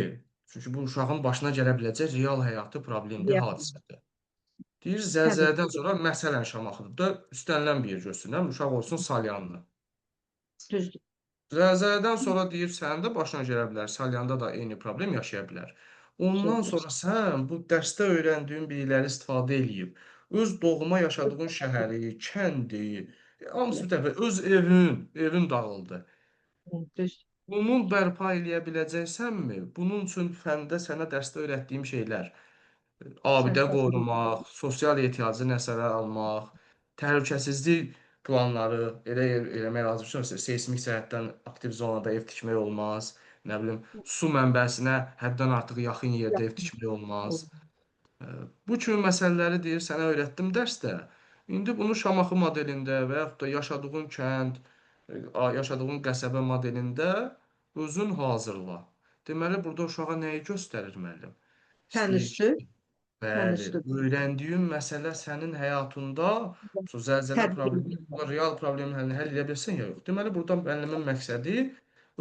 çünki bu uşağın başına gələ biləcək real həyatı problemdir, Real. hadisədir. Deyir, zəlzələdən sonra məsələn Şamaxıda üstənilən bir yer göstərirəm, uşaq olsun Salyanlı. Düzdür. Zəlzələdən sonra deyir, sənin də başına gələ bilər, Salyanda da eyni problem yaşaya bilər. Ondan Düzdür. sonra sən bu dərsdə öyrəndiyin bilikləri istifadə eləyib, öz doğma yaşadığın şəhəri, kəndi, hamısı bir dəfə öz evin dağıldı. Düzdür. Bunun bərpa eləyə biləcəksənmi? Bunun üçün fəndə sənə dərsdə öyrətdiyim şeylər, abidə qorumaq, sosial ehtiyacı nəzərə almaq, təhlükəsizlik planları elə eləmək lazımdır ki, məsələn, seysmik cəhətdən aktiv zonada ev tikmək olmaz, nə bilim, su mənbəsinə həddən artıq yaxın yerdə ev tikmək olmaz. Bu kimi məsələləri deyir, sənə öyrətdim dərsdə. İndi bunu Şamaxı modelində və yaxud da yaşadığın kənd, yaşadığın qəsəbə modelində özün hazırla. Deməli, burada uşağa nəyi göstərir müəllim? Fənn İstəyir üstü, ki, fənn bəli, üstü. öyrəndiyin məsələ sənin həyatında bu zəlzələ Tətbiq problemi, real problemin həllini həll edə bilirsən ya yox. Deməli, burada müəllimin məqsədi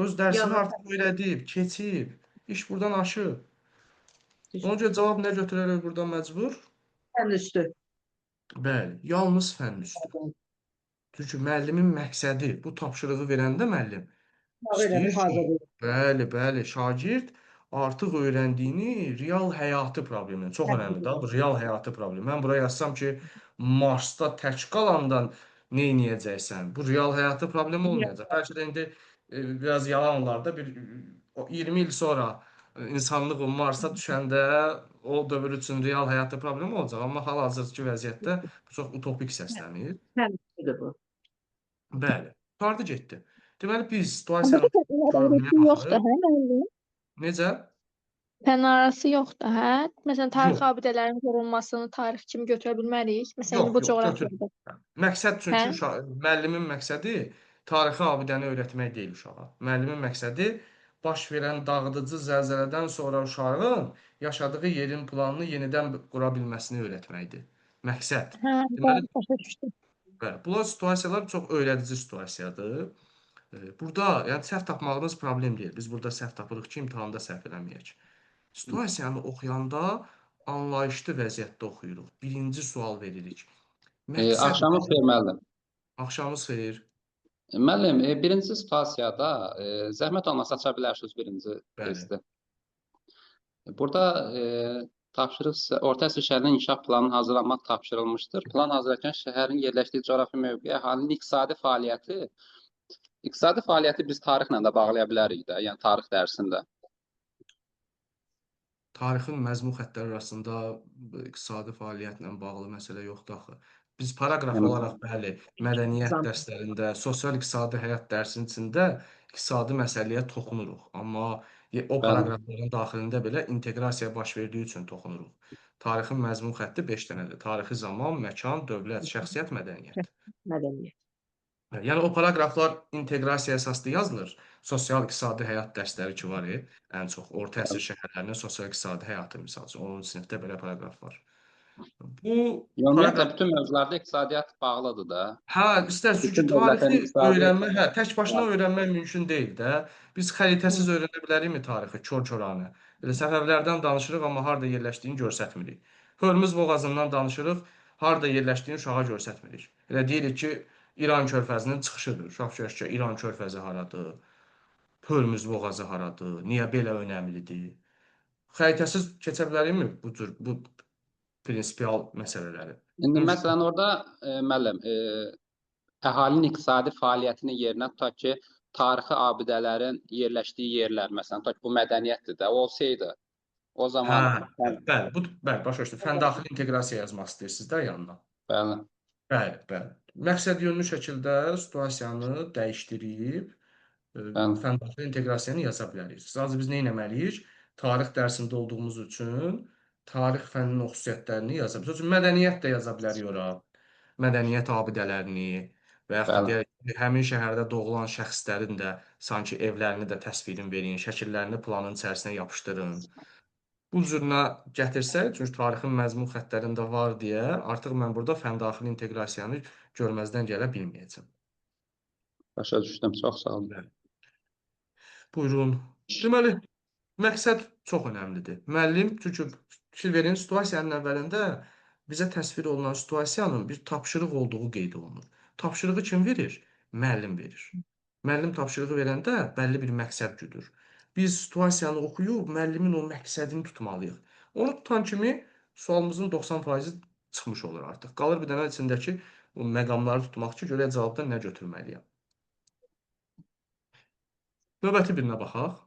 öz dərsini Yalnız artıq öyrədib, keçib, iş buradan aşıb. Düzdür. Ona görə cavab nə götürərək buradan məcbur? Fənn üstü. Bəli, yalnız fənn üstü. Çünki müəllimin məqsədi bu tapşırığı verəndə müəllim istəyir ki, Hazırlayır. bəli, bəli, şagird artıq öyrəndiyini real həyatı problemini, çox önəmlidir da, bu real həyatı problemi. Mən bura yazsam ki, Marsda tək qalandan nə eləyəcəksən? Bu real həyatı problemi olmayacaq. Bəlkə də indi biraz yalan olar da bir o 20 il sonra insanlıq o Marsa düşəndə o dövr üçün real həyatı problemi olacaq. Amma hal-hazırki vəziyyətdə bu çox utopik səslənir. Fənn üstüdür bu. Bəli, qurtardı getdi. Deməli biz Burada situasiyanın fənn görünümünə arası yoxdur, baxırıq. hə müəllim? Necə? Fənn arası yoxdur, hə? Məsələn, tarixi Yox. abidələrin qorunmasını tarix kimi götürə bilmərik. Məsələn, Yox, bu yox, götür. coğrafiyada. Məqsəd çünki Hə? müəllimin məqsədi tarixi abidəni öyrətmək deyil uşağa. Müəllimin məqsədi baş verən dağıdıcı zəlzələdən sonra uşağın yaşadığı yerin planını yenidən qura bilməsini öyrətməkdir. Məqsəd. Hə, Deməli, bəli, başa düşdüm. bəli, bunlar situasiyalar çox öyrədici situasiyadır. Burada yəni səhv tapmağınız problem deyil. Biz burada səhv tapırıq ki, imtahanda səhv eləməyək. Situasiyanı oxuyanda anlayışlı vəziyyətdə oxuyuruq. Birinci sual veririk. Məqsəd Axşamınız nədir? xeyir müəllim. Axşamınız xeyir. Müəllim, birinci situasiyada zəhmət olmasa aça bilərsiniz birinci Bəli. testi. Burada tapşırıq sizə orta əsr şəhərinin inkişaf planının hazırlanmaq tapşırılmışdır. Plan hazırlarkən şəhərin yerləşdiyi coğrafi mövqeyi, əhalinin iqtisadi fəaliyyəti biz tarixlə də bağlaya bilərik də, yəni tarix dərsində. Tarixin məzmun xəttləri arasında iqtisadi fəaliyyətlə bağlı məsələ yoxdur axı. Biz paraqraf Yəni olaraq bəli, mədəniyyət Zam- dərslərində, sosial-iqtisadi həyat dərsinin içində iqtisadi məsələyə toxunuruq. Amma o bəli. paraqrafların daxilində belə inteqrasiya baş verdiyi üçün toxunuruq. Tarixin məzmun xətti 5 dənədir. Tarixi zaman, məkan, dövlət, şəxsiyyət, mədəniyyət. Mədəniyyət. Yəni o paraqraflar inteqrasiya əsaslı yazılır. Sosial-iqtisadi həyat dərsləri ki var, ən çox orta əsr şəhərlərinin sosial-iqtisadi həyatı misal üçün 10-cu sinifdə belə paraqraf var. Bu Ümumiyyətlə paraqraf bütün mövzularda iqtisadiyyat bağlıdır da. hə, istər çünki Bütün dövlətlərin tarixi iqtisadi öyrənmək, hə, tək başına öyrənmək mümkün deyil də. Biz xəritəsiz öyrənə bilərikmi tarixi kor-koranə? Elə Səfəvilərdən danışırıq, amma harda yerləşdiyini göstərmirik. Hörmüz boğazından danışırıq, harda yerləşdiyini uşağa göstərmirik. Elə deyirik ki, İran körfəzinin çıxışıdır. Uşaq fikirləşir ki, İran körfəzi haradır? Hörmüz boğazı haradır? Niyə belə önəmlidir? Xəritəsiz keçə bilərikmi bu cür bu Prinsipial məsələləri. İndi məsələn orada müəllim, əhalinin iqtisadi fəaliyyətinin yerinə tutaq ki, tarixi abidələrin yerləşdiyi yerlər, məsələn, tutaq ki, bu mədəniyyətdir də, olsaydı, o zaman Hə, bəli, bu bəli, başa düşdüm. Fən daxili inteqrasiya yazmaq istəyirsiniz də yanına. Bəli. Bəli, bəli. Məqsədyönlü şəkildə situasiyanı dəyişdirib fən daxili inteqrasiyanı yaza bilərik. Sadəcə biz nə etməliyik? Tarix dərsində olduğumuz üçün tarix fənninin o xüsusiyyətlərini yaza bilərik. Məsəl üçün mədəniyyət də yaza bilərik ora. Mədəniyyət abidələrini və yaxud da deyək ki, həmin şəhərdə doğulan şəxslərin də sanki evlərini də təsvirini verin, şəkillərini planın içərisinə yapışdırın. Bu cürünə gətirsək, çünki tarixin məzmun xəttlərində var deyə, artıq mən burada fən daxili inteqrasiyanı görməzdən gələ bilməyəcəm. Başa düşdüm. Çox sağ olun. Bəli. Buyurun. Deməli, məqsəd çox önəmlidir. Müəllim, çünki fikir verin, situasiyanın əvvəlində bizə təsvir olunan situasiyanın bir tapşırıq olduğu qeyd olunur. Tapşırığı kim verir? Müəllim verir. Müəllim tapşırığı verəndə bəlli bir məqsəd güdür. Biz situasiyanı oxuyub müəllimin o məqsədini tutmalıyıq. Onu tutan kimi sualımızın 90% çıxmış olur artıq. Qalır bir dənə içindəki o məqamları tutmaq ki, görək cavabda nə götürməliyəm. Növbəti birinə baxaq.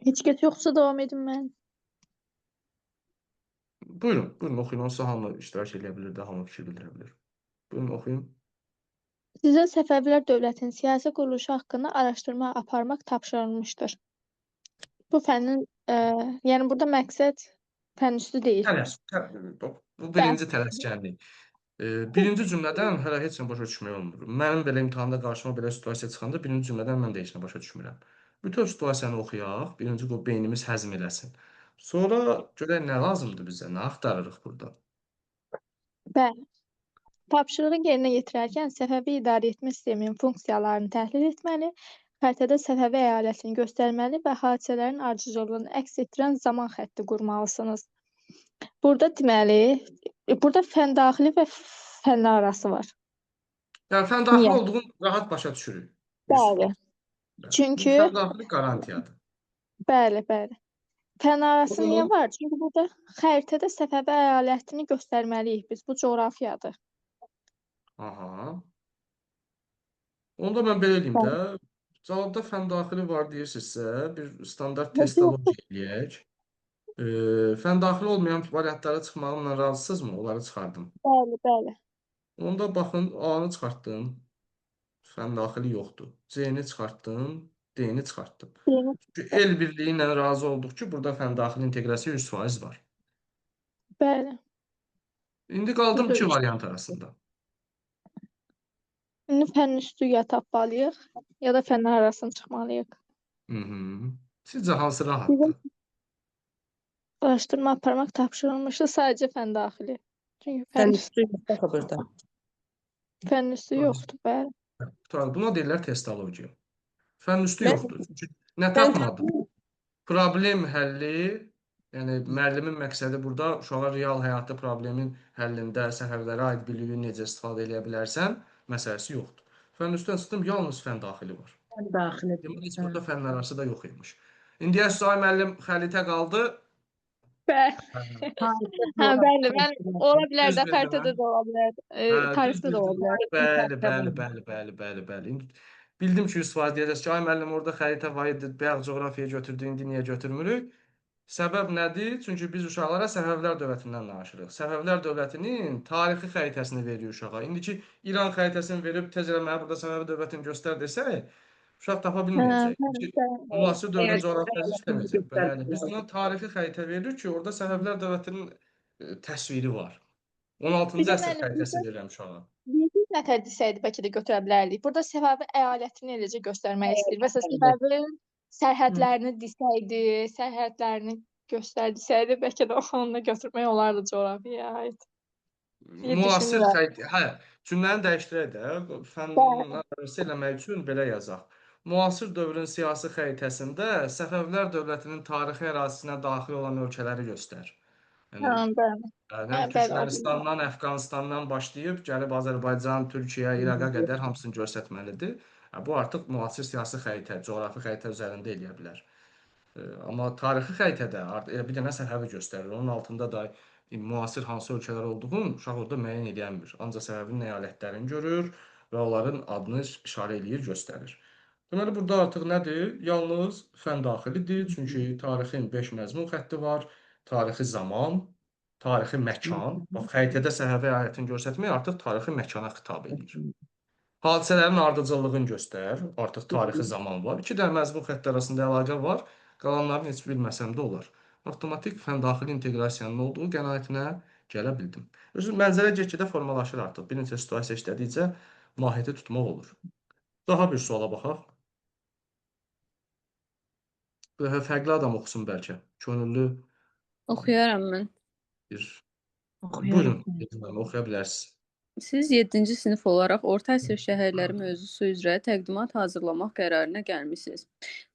Heç kəs yoxsa davam edin mən. Buyurun, buyurun oxuyun. Onsuz hamı iştirak edə bilir də, hamı fikir bildirə bilir. Buyurun oxuyun. Sizə Səfəvilər dövlətinin siyasi quruluşu haqqında araşdırma aparmaq tapşırılmışdır. Bu fənnin, yəni burada məqsəd fən üstü deyil. Tələs. Bu birinci tələskənlik. Birinci cümlədən hələ heç nə başa düşmək olmur. Mənim belə imtahanda qarşıma belə situasiya çıxanda birinci cümlədən mən də heç nə başa düşmürəm. Bütün situasiyanı oxuyaq, birinci qoy beynimiz həzm eləsin. Sonra görək nə lazımdır bizə, nə axtarırıq burada. Bəli. Tapşırığı yerinə yetirərkən Səfəvi idarəetmə sisteminin funksiyalarını təhlil etməli, xəritədə Səfəvi əyalətini göstərməli və hadisələrin ardıcıllığını əks etdirən zaman xətti qurmalısınız. Burada deməli, burada fən daxili və fənlər arası var. Yəni fən daxili Niyə? olduğunu rahat başa düşürük. Bəli. 100%. Bəli. Çünki Fən daxili qarantiyadır. Bəli, bəli. Fən arası niyə Bunu var? Çünki burada xəritədə Səfəvi əyalətini göstərməliyik biz. Bu coğrafiyadır. Aha. Onda mən belə eləyim Bəli. də. Cavabda fən daxili var deyirsinizsə, bir standart Yox, yox. testologiya eləyək. Fən daxili olmayan variantlara çıxmağımla razısınızmı? Onları çıxardım. Bəli, bəli. Onda baxın, A-nı çıxartdım. Fən daxili yoxdur. C-ni çıxartdım, D-ni çıxartdım. D-ni Çünki el birliyi ilə razı olduq ki, burada fən daxili inteqrasiya 100% var. Bəli. İndi qaldım Burada iki üç variant arasında. İndi fən üstü ya tapmalıyıq, ya da fənlər arasını çıxmalıyıq. Hı-hı. Sizcə hansı Bizim rahatdır? araşdırma aparmaq tapşırılmışdı sadəcə fən daxili. Çünki fən Fən üstü yoxdur axı burada. fən üstü yoxdur, bəli. Tutar, buna deyirlər testologiya. Fən üstü Mən yoxdur. Çünki nə fən tapmadım? Problem həlli, yəni müəllimin məqsədi burada uşağa real həyatda problemin həllində Səfəvilərə aid biliyi necə istifadə eləyə bilərsən məsələsi yoxdur. Fən üstdən çıxdım, yalnız fən daxili var. Fən daxili. Deməli, heç Hə. burada fənlər arası da yox imiş. İndi deyəsiniz, ay müəllim, xəritə qaldı. Bəli. Tarixdə Hə, bəli, mən ola bilər Düz də, bildim, xəritədə hə? də ola bilər, Hə, düz tarixdə də ola bildim. bilər. Bəli, bəli, bəli, bəli, bəli, bəli. İndi bildim ki, 100% deyəcəksiniz ki, ay müəllim, orada xəritə var idi, bayaq coğrafiyaya götürdü, indi niyə götürmürük? Səbəb nədir? Çünki biz uşaqlara Səfəvilər dövlətindən danışırıq. Səfəvilər dövlətinin tarixi xəritəsini veririk uşağa. İndiki İran xəritəsini verib tez elə mənə burada Səfəvi dövlətini göstər desək, uşaq tapa Hə, bilməyəcək. bəli, Çünki bəli. müasir dövrün Əgər coğrafiyası işləməyəcək. Bəli, biz göstərmək buna tarixi xəritə veririk ki, orada Səfəvilər dövlətinin təsviri var. Bir 16-cı də əsr müəllim, xəritəsi burada verirəm uşağa. bir nətər desəydi bəlkə də götürə bilərdik. Burada Səfəvi əyalətini eləcə göstərmək istəyir. Məsələn, Səfəvi sərhədlərini desəydi, sərhədlərini göstərsəydi, bəlkə də onu da götürmək olardı coğrafiyaya aid. Deyə Müasir düşünürəm. xəritə, hə, cümləni dəyişdirək də, Bəli. fənn arası eləmək üçün belə yazaq. Müasir dövrün siyasi xəritəsində Səfəvilər dövlətinin tarixi ərazisinə daxil olan ölkələri göstər. Yəni, Hə, bəli. yəni Hə, həm bəli, o bilirəm. Türkmənistandan, Əfqanistandan başlayıb gəlib Azərbaycan, Türkiyə, İraqa qədər hamısını göstərməlidir. Hə, bu artıq müasir siyasi xəritə, coğrafi xəritə üzərində eləyə bilər. Amma tarixi xəritədə artıq elə bir dənə Səfəvi göstərir. Onun altında da müasir hansı ölkələr olduğunu uşaq orada müəyyən edə bilmir. Ancaq Səfəvinin əyalətlərini görür və onların adını işarə eləyir, göstərir. Deməli, burada artıq nədir? Yalnız fən daxilidir. Çünki tarixin 5 məzmun xətti var. Tarixi zaman, tarixi məkan. Bax, xəritədə Səfəvi əyalətini göstərmək artıq tarixi məkana xitab edir. Hadisələrin ardıcıllığını göstər. Artıq tarixi zaman var. İki dənə məzmun xətti arasında əlaqə var. Qalanlarını heç bilməsəm də olar. Avtomatik fən daxili inteqrasiyanın olduğu qənaətinə gələ bildim. Özü mənzərə get-gedə formalaşır artıq. Bir neçə situasiya işlədikcə mahiyyəti tutmaq olur. Daha bir suala baxaq. Bu dəfə fərqli adam oxusun bəlkə. Könüllü Oxuyaram mən. bir... Oxuyaram. Buyurun, Yedin oxuya bilərsiniz. Siz 7-ci sinif olaraq orta əsr şəhərləri mövzusu üzrə təqdimat hazırlamaq qərarına gəlmisiniz.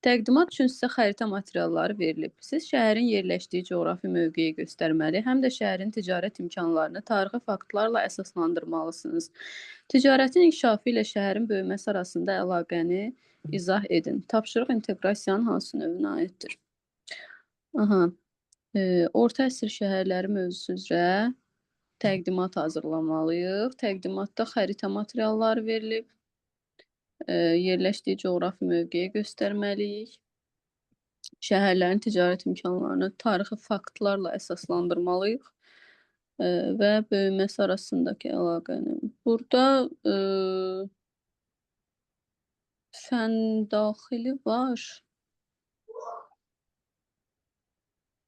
Təqdimat üçün sizə xəritə materialları verilib. Siz şəhərin yerləşdiyi coğrafi mövqeyi göstərməli, həm də şəhərin ticarət imkanlarını tarixi faktlarla əsaslandırmalısınız. Ticarətin inkişafı ilə şəhərin böyüməsi arasında əlaqəni izah edin. Tapşırıq inteqrasiyanın hansı növünə aiddir? Aha. Orta əsr şəhərləri mövzusu üzrə təqdimat hazırlamalıyıq. Təqdimatda xəritə materialları verilib. Yerləşdiyi coğrafi mövqeyi göstərməliyik. Şəhərlərin ticarət imkanlarını tarixi faktlarla əsaslandırmalıyıq. Və böyüməsi arasındakı əlaqəni. Burada fən daxili var.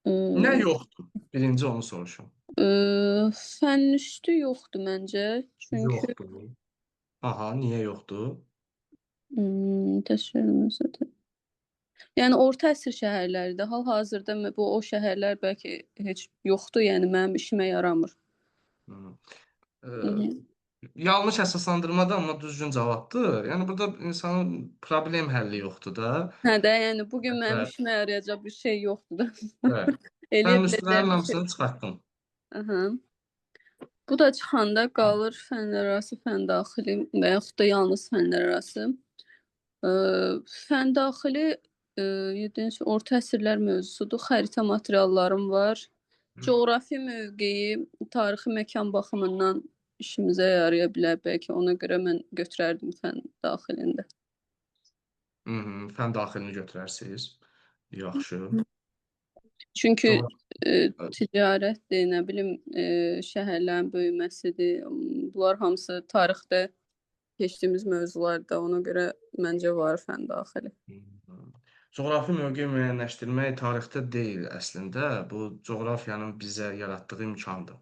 Nə yoxdur? Birinci onu soruşum. Fən üstü yoxdur məncə. Çünki Yoxdur. Aha, niyə yoxdur? Təsvir məsələ. Yəni orta əsr şəhərləridir. Hal-hazırda bu o şəhərlər bəlkə heç yoxdur, yəni mənim işimə yaramır. Yanlış əsaslandırmadır, amma düzgün cavabdır. Yəni burada insanın problem həlli yoxdur da. Hə də, yəni bugün mənim işimə yarayacaq bir şey yoxdur da. Bəli. Eləyə Fən biləcəyim üstlərin bir şey. hamısını çıxartdım. Aha. Bu da çıxanda qalır fənlərarası, fən daxili və yaxud da yalnız fənlərarası. Fən daxili 7-ci orta əsrlər mövzusudur. Xəritə materiallarım var. Coğrafi mövqeyi, tarixi məkan baxımından işimizə yaraya bilər. Bəlkə ona görə mən götürərdim fən daxilində. Fən daxilini götürərsiniz. Yaxşı. Çünki ticarətdir, nə bilim, şəhərlərin böyüməsidir. Bunlar hamısı tarixdə keçdiyimiz mövzularda. Ona görə məncə var fən daxili. Coğrafi mövqe müəyyənləşdirmək tarixdə deyil əslində. Bu coğrafiyanın bizə yaratdığı imkandır.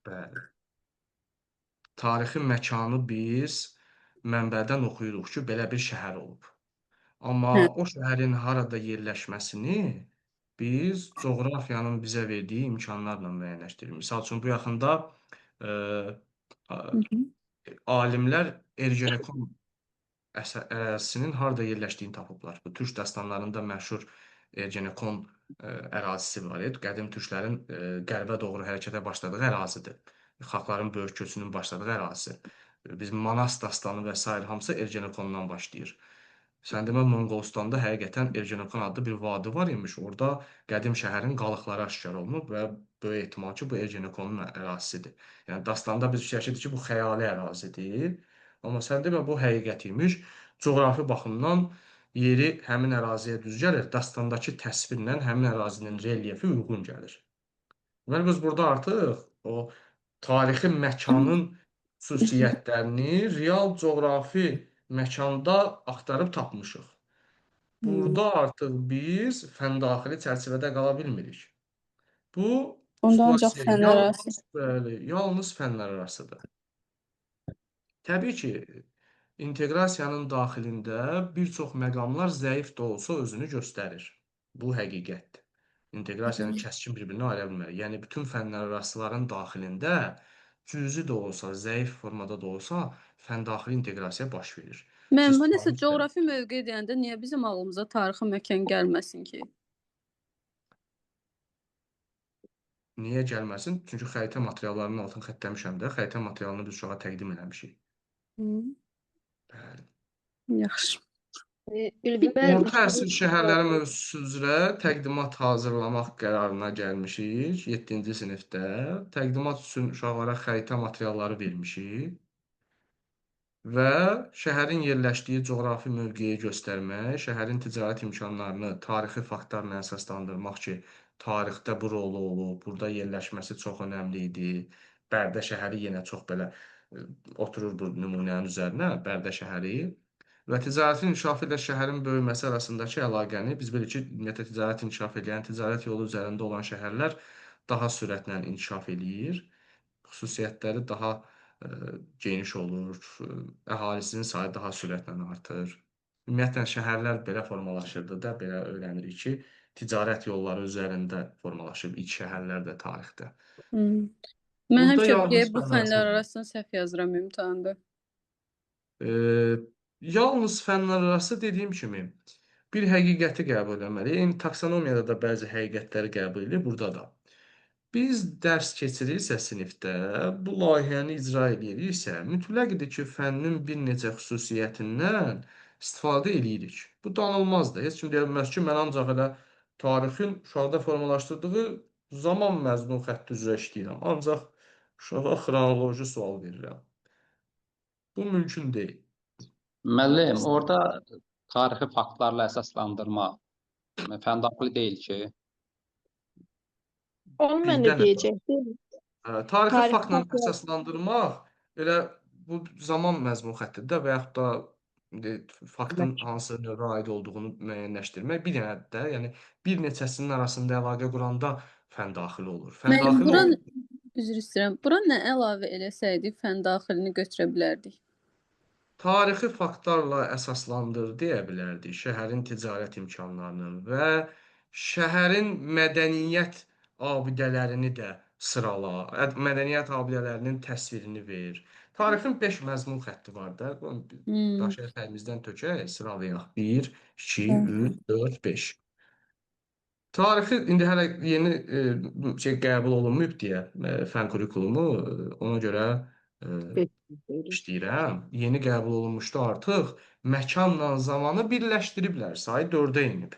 Bəli. Tarixi məkanı biz mənbədən oxuyuruq ki, belə bir şəhər olub. Amma o şəhərin harada yerləşməsini biz coğrafiyanın bizə verdiyi imkanlarla müəyyənləşdiririk. Misal üçün, bu yaxında alimlər Ergenekon ərazisinin harada yerləşdiyini tapıblar. Bu türk dastanlarında məşhur Ergenekon ərazisi var. Qədim türklərin qərbə doğru hərəkətə başladığı ərazidir. Xalqların böyük köçünün başladığı ərazi. Biz Manas dastanı və sair hamısı Ergenekondan başlayır. Sən demə, Monqolistanda həqiqətən Ergenekon adlı bir vadi var imiş. Orada qədim şəhərin qalıqları aşkar olunub və böyük ehtimal ki, bu Ergenekonun ərazisidir. Yəni, dastanda biz fikirləşirdik ki, bu xəyali ərazidir. Amma sən demə, bu həqiqət imiş. Coğrafi baxımdan yeri həmin əraziyə düz gəlir. Dastandakı təsvirlə həmin ərazinin relyefi uyğun gəlir. Deməli, biz burada artıq o tarixi məkanın xüsusiyyətlərini real coğrafi məkanda axtarıb tapmışıq. Burada artıq biz fən daxili çərçivədə qala bilmirik. Bu Onda ancaq fənlər arası. Bəli, yalnız fənlər arasıdır. Təbii ki, inteqrasiyanın daxilində bir çox məqamlar zəif də olsa özünü göstərir. Bu həqiqətdir. İnteqrasiyanı kəskin bir-birinə ayıra bilmərik. Yəni, bütün fənlər arasıların daxilində cüzi də olsa, zəif formada da olsa fən daxili inteqrasiya baş verir. Mən bu nəsə coğrafi mövqe deyəndə niyə bizim ağlımıza tarixi məkan gəlməsin ki? Niyə gəlməsin? Çünki xəritə materiallarının altını xəttləmişəm də. Xəritə materialını biz uşağa təqdim eləmişik. Bəli. Yaxşı. Ülvi Orta əsr şəhərləri mövzusu üzrə təqdimat hazırlamaq qərarına gəlmişik 7-ci sinifdə. Təqdimat üçün uşaqlara xəritə materialları vermişik və şəhərin yerləşdiyi coğrafi mövqeyi göstərmək, şəhərin ticarət imkanlarını tarixi faktlarla əsaslandırmaq ki, tarixdə bu rolu olub, burada yerləşməsi çox önəmli idi. Bərdə şəhəri yenə çox belə oturur bu nümunənin üzərinə, Bərdə şəhəri. Və ticarətin inkişafı ilə şəhərin böyüməsi arasındakı əlaqəni biz bilirik ki, ümumiyyətlə ticarət inkişaf edən, ticarət yolu üzərində olan şəhərlər daha sürətlə inkişaf eləyir. Xüsusiyyətləri daha geniş olur, əhalisinin sayı daha sürətlə artır. Ümumiyyətlə şəhərlər belə formalaşırdı da, belə öyrənirik ki, ticarət yolları üzərində formalaşıb ilk şəhərlər də tarixdə. Mən Burada həmişə yalnız bu fənlər fənlər arası arasını səhv yazıram imtahanda. Yalnız fənlər arası dediyim kimi bir həqiqəti qəbul etməliyik. Eyni taksonomiyada da bəzi həqiqətləri qəbul edilir, burada da. Biz dərs keçirirsə sinifdə, bu layihəni icra eləyiriksə, mütləqdir ki, fənnin bir neçə xüsusiyyətindən istifadə eləyirik. Bu danılmazdır. Heç kim deyə bilməz ki, mən ancaq elə tarixin uşaqda formalaşdırdığı zaman məzmun xətti üzrə işləyirəm. Ancaq uşağa xronoloji sual verirəm. Bu mümkün deyil. Müəllim, orada tarixi faktlarla əsaslandırma fən daxili deyil ki. Onu mən də Birdən deyəcəkdim. Tarixi Tarixi faktla faktlar. əsaslandırmaq elə bu zaman məzmun xəttidir də və yaxud da indi faktın hansı növə aid olduğunu müəyyənləşdirmək bir dənə də, yəni bir neçəsinin arasında əlaqə quranda fən daxili olur. Fən Müəllim, daxili bura olur. üzr istəyirəm. Bura nə əlavə eləsəydik fən daxilini götürə bilərdik? Tarixi faktlarla əsaslandır deyə bilərdik şəhərin ticarət imkanlarını və şəhərin mədəniyyət abidələrini də sırala, mədəniyyət abidələrinin təsvirini ver. Tarixin 5 məzmun xətti var da. Bunu daşı ətəyimizdən tökək, sıralayaq. 1, 2, 3, 4, 5. Tarixi indi hələ yeni şey qəbul olunmayıb deyə fən kurikulumu ona görə işləyirəm. Yeni qəbul olunmuşda artıq məkanla zamanı birləşdiriblər. Sayı 4-ə enib.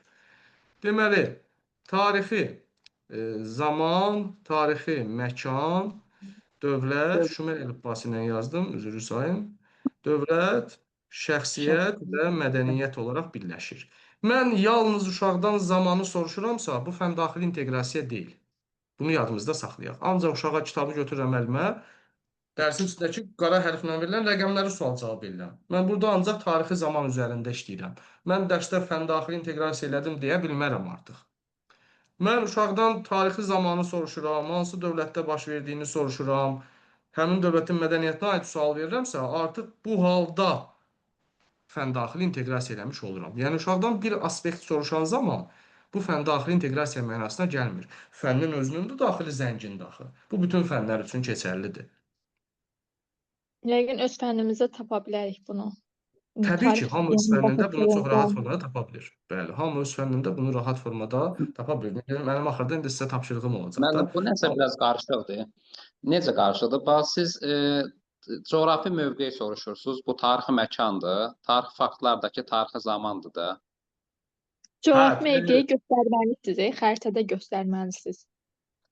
Deməli, tarixi zaman, tarixi məkan, dövlət, Şumer əlifbası ilə yazdım, üzrü sayın. Dövlət, şəxsiyyət və mədəniyyət olaraq birləşir. Mən yalnız uşaqdan zamanı soruşuramsa, bu fən daxili inteqrasiya deyil. Bunu yadımızda saxlayaq. Ancaq uşağa kitabı götürürəm əlimə, dərsin içindəki qara hərflə verilən rəqəmləri sual-cavab edirəm. Mən burada ancaq tarixi zaman üzərində işləyirəm. Mən dərsdə fən daxili inteqrasiya elədim deyə bilmərəm artıq. Mən uşaqdan tarixi zamanı soruşuram, hansı dövlətdə baş verdiyini soruşuram, həmin dövlətin mədəniyyətinə aid sual verirəmsə, artıq bu halda fən daxili inteqrasiya eləmiş oluram. Yəni uşaqdan bir aspekt soruşan zaman bu fən daxili inteqrasiya mənasına gəlmir. Fənnin özünün də daxili zəngindir axı. Bu bütün fənlər üçün keçərlidir. Yəqin öz fənnimizdə tapa bilərik bunu. Təbii ki, Tarix hamı öz yəni fənnində başa bunu çox rahat düşürəm. formada tapa bilir. Bəli, hamı öz fənnində bunu rahat formada tapa bilir. Mənim axırda indi sizə tapşırığım olacaq da. Müəllim, bu nəsə biraz qarışıqdır. Necə qarışıqdır? Bax, siz coğrafi mövqe soruşursunuz. Bu tarixi məkandır. Tarixi faktlardakı tarixi zamandır da. Coğrafi Hə, mövqeyi göstərməlisiniz, xəritədə göstərməlisiniz.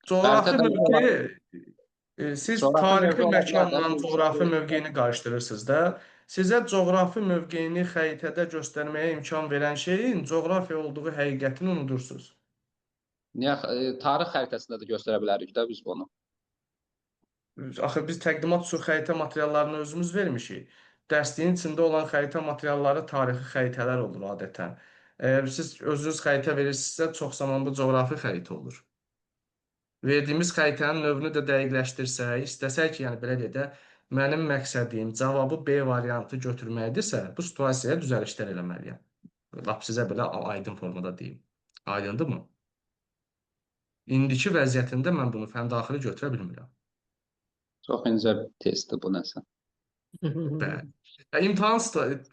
Coğrafi Xəritədə mövqe, siz Coğrafi tarixi mövqe ola bilər də, məkanla bu coğrafi mövqeyini qarışdırırsınız da. Sizə coğrafi mövqeyini xəritədə göstərməyə imkan verən şeyin coğrafiya olduğu həqiqətini unudursunuz. Niyə tarix xəritəsində də göstərə bilərik də biz bunu. Axı biz təqdimat üçün xəritə materiallarını özümüz vermişik. Dərsliyin içində olan xəritə materialları tarixi xəritələr olur adətən. Əgər siz özünüz xəritə verirsinizsə, çox zaman bu coğrafi xəritə olur. Verdiyimiz xəritənin növünü də dəqiqləşdirsək, istəsək ki, yəni belə deyək də, mənim məqsədim cavabı B variantı götürməkdirsə, bu situasiyaya düzəlişlər eləməliyəm. Lap sizə belə aydın formada deyim. Aydındırmı? İndiki vəziyyətində mən bunu fən daxili götürə bilmirəm. Çox incə bir testdir bu nəsə. Bəli. İmtahan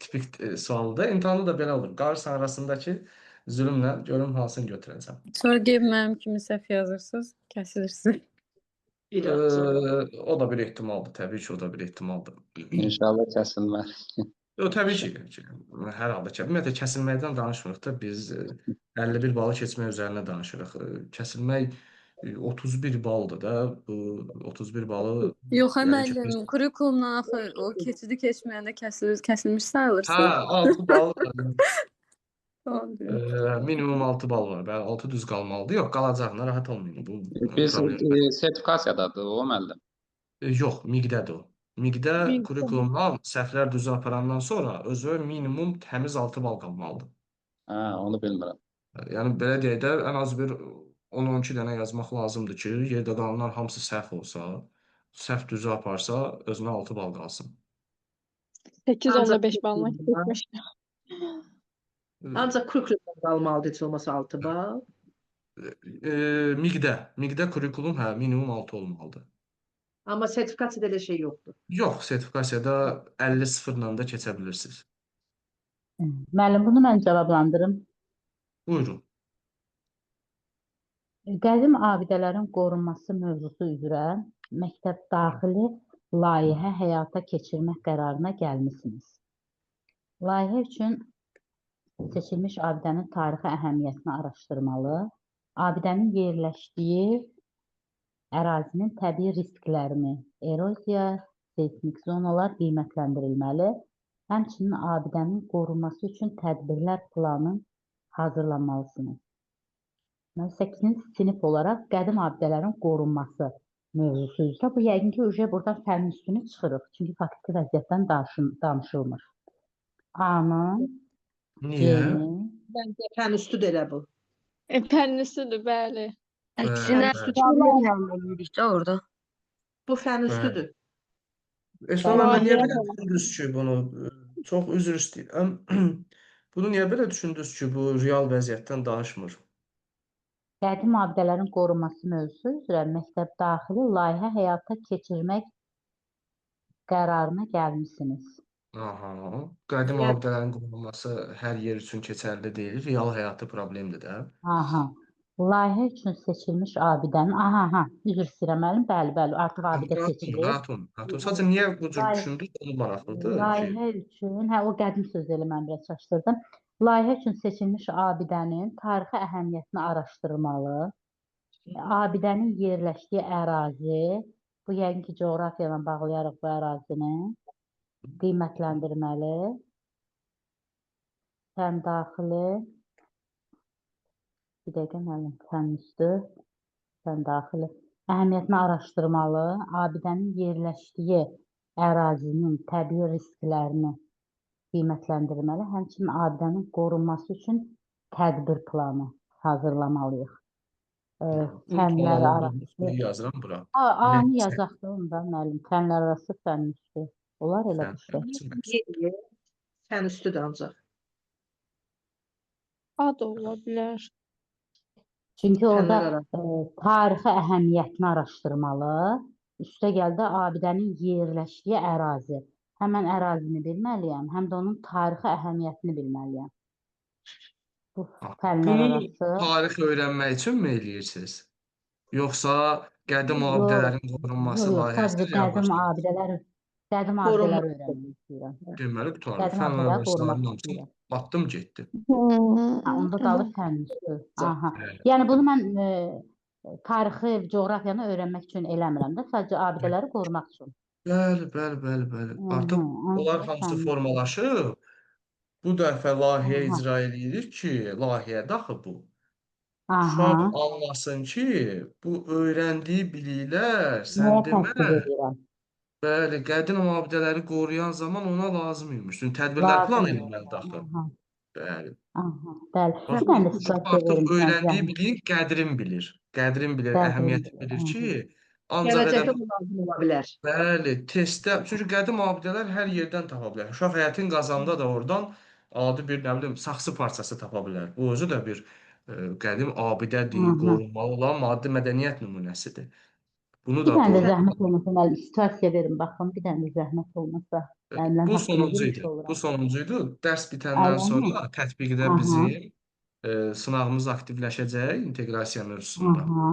tipik sualıdır. İmtahanda da belə olur. Qarsan arasındakı zülmlə görüm hansını götürəcəm. Sonra gəlib mənim kimi səhv yazırsınız, kəsilirsiniz. Biraz. O da bir ehtimaldır. Təbii ki, o da bir ehtimaldır. İnşallah kəsilməz. Yox, təbii ki, hər halda ki, ümumiyyətlə kəsilməkdən danışmırıq da, biz 51 balı keçmək üzərinə danışırıq. Kəsilmək 31 baldır da, bu 31 balı Yox, hə yəni ki, müəllim, kurikulumdan axı o keçidi keçməyəndə kəsilir, kəsilmiş hə, sayılırsın. 6 bal, Tamam deyirəm. minimum 6 bal var. Bəli, 6 düz qalmalıdır. Yox, qalacaq, narahat olmayın. Bu Biz problem. sertifikasiyadadır o müəllim. Yox, MİQ-dədir o. MİQ-də MİQ-də. kurikulumdan səhvlər düzü aparandan sonra özü minimum təmiz 6 bal qalmalıdır. Hə, onu bilmirəm. Yəni belə deyək də, ən az bir 10-12 dənə yazmaq lazımdır ki, yerdə qalanlar hamısı səhv olsa, səhv düzü aparsa, özünə 6 bal qalsın. Ancaq 8,5 balla kurikulumdan, keçmiş. ancaq kurikulumdan qalmalıdır heç olmasa 6 bal. MİQ-də kurikulum hə minimum 6 olmalıdır. Amma sertifikasiyada elə şey yoxdur. Yox, sertifikasiyada 50 sıfırla da keçə bilirsiniz. Müəllim, bunu mən cavablandırım. Buyurun. Qədim abidələrin qorunması mövzusu üzrə məktəb daxili layihə həyata keçirmək qərarına gəlmisiniz. Layihə üçün seçilmiş abidənin tarixi əhəmiyyətini araşdırmalı, abidənin yerləşdiyi ərazinin təbii risklərini, eroziya, seysmik zonalar qiymətləndirilməli, həmçinin abidənin qorunması üçün tədbirlər planı hazırlamalısınız. 8-ci sinif olaraq qədim abidələrin qorunması mövzusu üzrə. Bu yəqin ki, uje buradan fənin üstünü çıxırıq. Çünki faktiki vəziyyətdən danışılmır. A-nı, Niyə? C-ni, Məncə fən üstüdür elə bu. Fənin üstüdür, bəli. Əksinə Bəli, bəli. problem eləyirik də orada. Bu fən Bəli. üstüdür. Esma müəllim, niyə Layihə belə düşündünüz ki bunu? Çox üzr istəyirəm. Bunu niyə belə düşündünüz ki, bu real vəziyyətdən danışmır? Qədim abidələrin qorunması mövzusu üzrə məktəb daxili layihə həyata keçirmək qərarına gəlmisiniz. Aha. Qədim Yəni abidələrin qorunması hər yer üçün keçərli deyil. Real həyatı problemdir də. Aha. Layihə üçün seçilmiş abidənin, aha, aha, üzr istəyirəm müəllim, bəli, bəli, artıq abidə Rahat olun, seçilir. rahat olun, rahat olun. Sadəcə niyə bu cür Layihə, düşündünüz, onu maraqlıdır ki. layihə üçün, hə, o qədim söz elə mən biraz çaşdırdım. Layihə üçün seçilmiş abidənin tarixi əhəmiyyətini araşdırmalı. Abidənin yerləşdiyi ərazi, bu yəqin ki, coğrafiya ilə bağlayarıq bu ərazini, qiymətləndirməli. Fən daxili, bir dəqiqə müəllim, fən üstü, fən daxili. Əhəmiyyətini araşdırmalı, abidənin yerləşdiyi ərazinin təbii risklərini qiymətləndirməli, həmçinin abidənin qorunması üçün tədbir planı hazırlamalıyıq. Fənlər arası. Yazıram bura. A-nı Nəticə. yazaq da onda müəllim. Fənlər arası, fən üstü. Olar elə Fən bir şey. arası. Fən üstüdür ancaq. A da ola bilər. Çünki orada Fənlər arası. tarixi əhəmiyyətini araşdırmalı. Üstə gəldi abidənin yerləşdiyi ərazi. Həm mən ərazini bilməliyəm, həm də onun tarixi əhəmiyyətini bilməliyəm. Bu fənlər Bunu arası. tarix öyrənmək üçün mi eləyirsiniz? Yoxsa qədim Yox, abidələrin qorunması yox, yox, layihəsi sadəcə qədim reallaşdırır? abidələr, qədim Qorunmaq abidələr öyrənmək istəyirəm. Deməli, qurtardı. Qədim Fənlər abidələri qorumaq arasıların hamısı istəyirəm. atdım getdi. Ha, onda qalır fən üstü. Aha. Bəli. Yəni bunu mən tarixi, coğrafiyanı öyrənmək üçün eləmirəm də, sadəcə abidələri qorumaq üçün. Bəli, bəli, bəli, bəli. Artıq Aha, onlar ancaq hamısı fən üstü. formalaşıb. Bu dəfə layihə Aha. icra eləyirik ki, layihədə axı bu. Uşaq Aha. anlasın ki, bu öyrəndiyi biliklər sən Nəyə demə, tətbiq edirəm? bəli, qədim abidələri qoruyan zaman ona lazım imiş. Çünki tədbirlər plan Lazım edilməlidir axı. Aha. Bəli. Aha, bəli. Bax, Bir dənə də uşaq situasiya artıq verim sənə öyrəndiyi zəhmət. biliyin qədrini bilir. Qədrini bilir, Qədrini əhəmiyyətini bilir. bilir Aha. ki, ancaq elə Gələcəkdə bu lazım ola bilər. bəli, testdə, çünki qədim abidələr hər yerdən tapa bilər. Uşaq həyətin qazanda da oradan adi bir, nə bilim, saxsı parçası tapa bilər. Bu özü də bir qədim abidədir, Aha. qorunmalı olan maddi mədəniyyət nümunəsidir. Bunu Bir da dənə də qorumaq. zəhmət olmasa, müəllim, situasiya verin baxım. Bir dənə də zəhmət olmasa, müəllimlərin Bu haqqını sonuncu girmiş idi. Bu oluram. sonuncu idi. Dərs bitəndən Eləmi? sonra tətbiqdə Aha. bizim sınağımız aktivləşəcək inteqrasiya mövzusunda. Aha.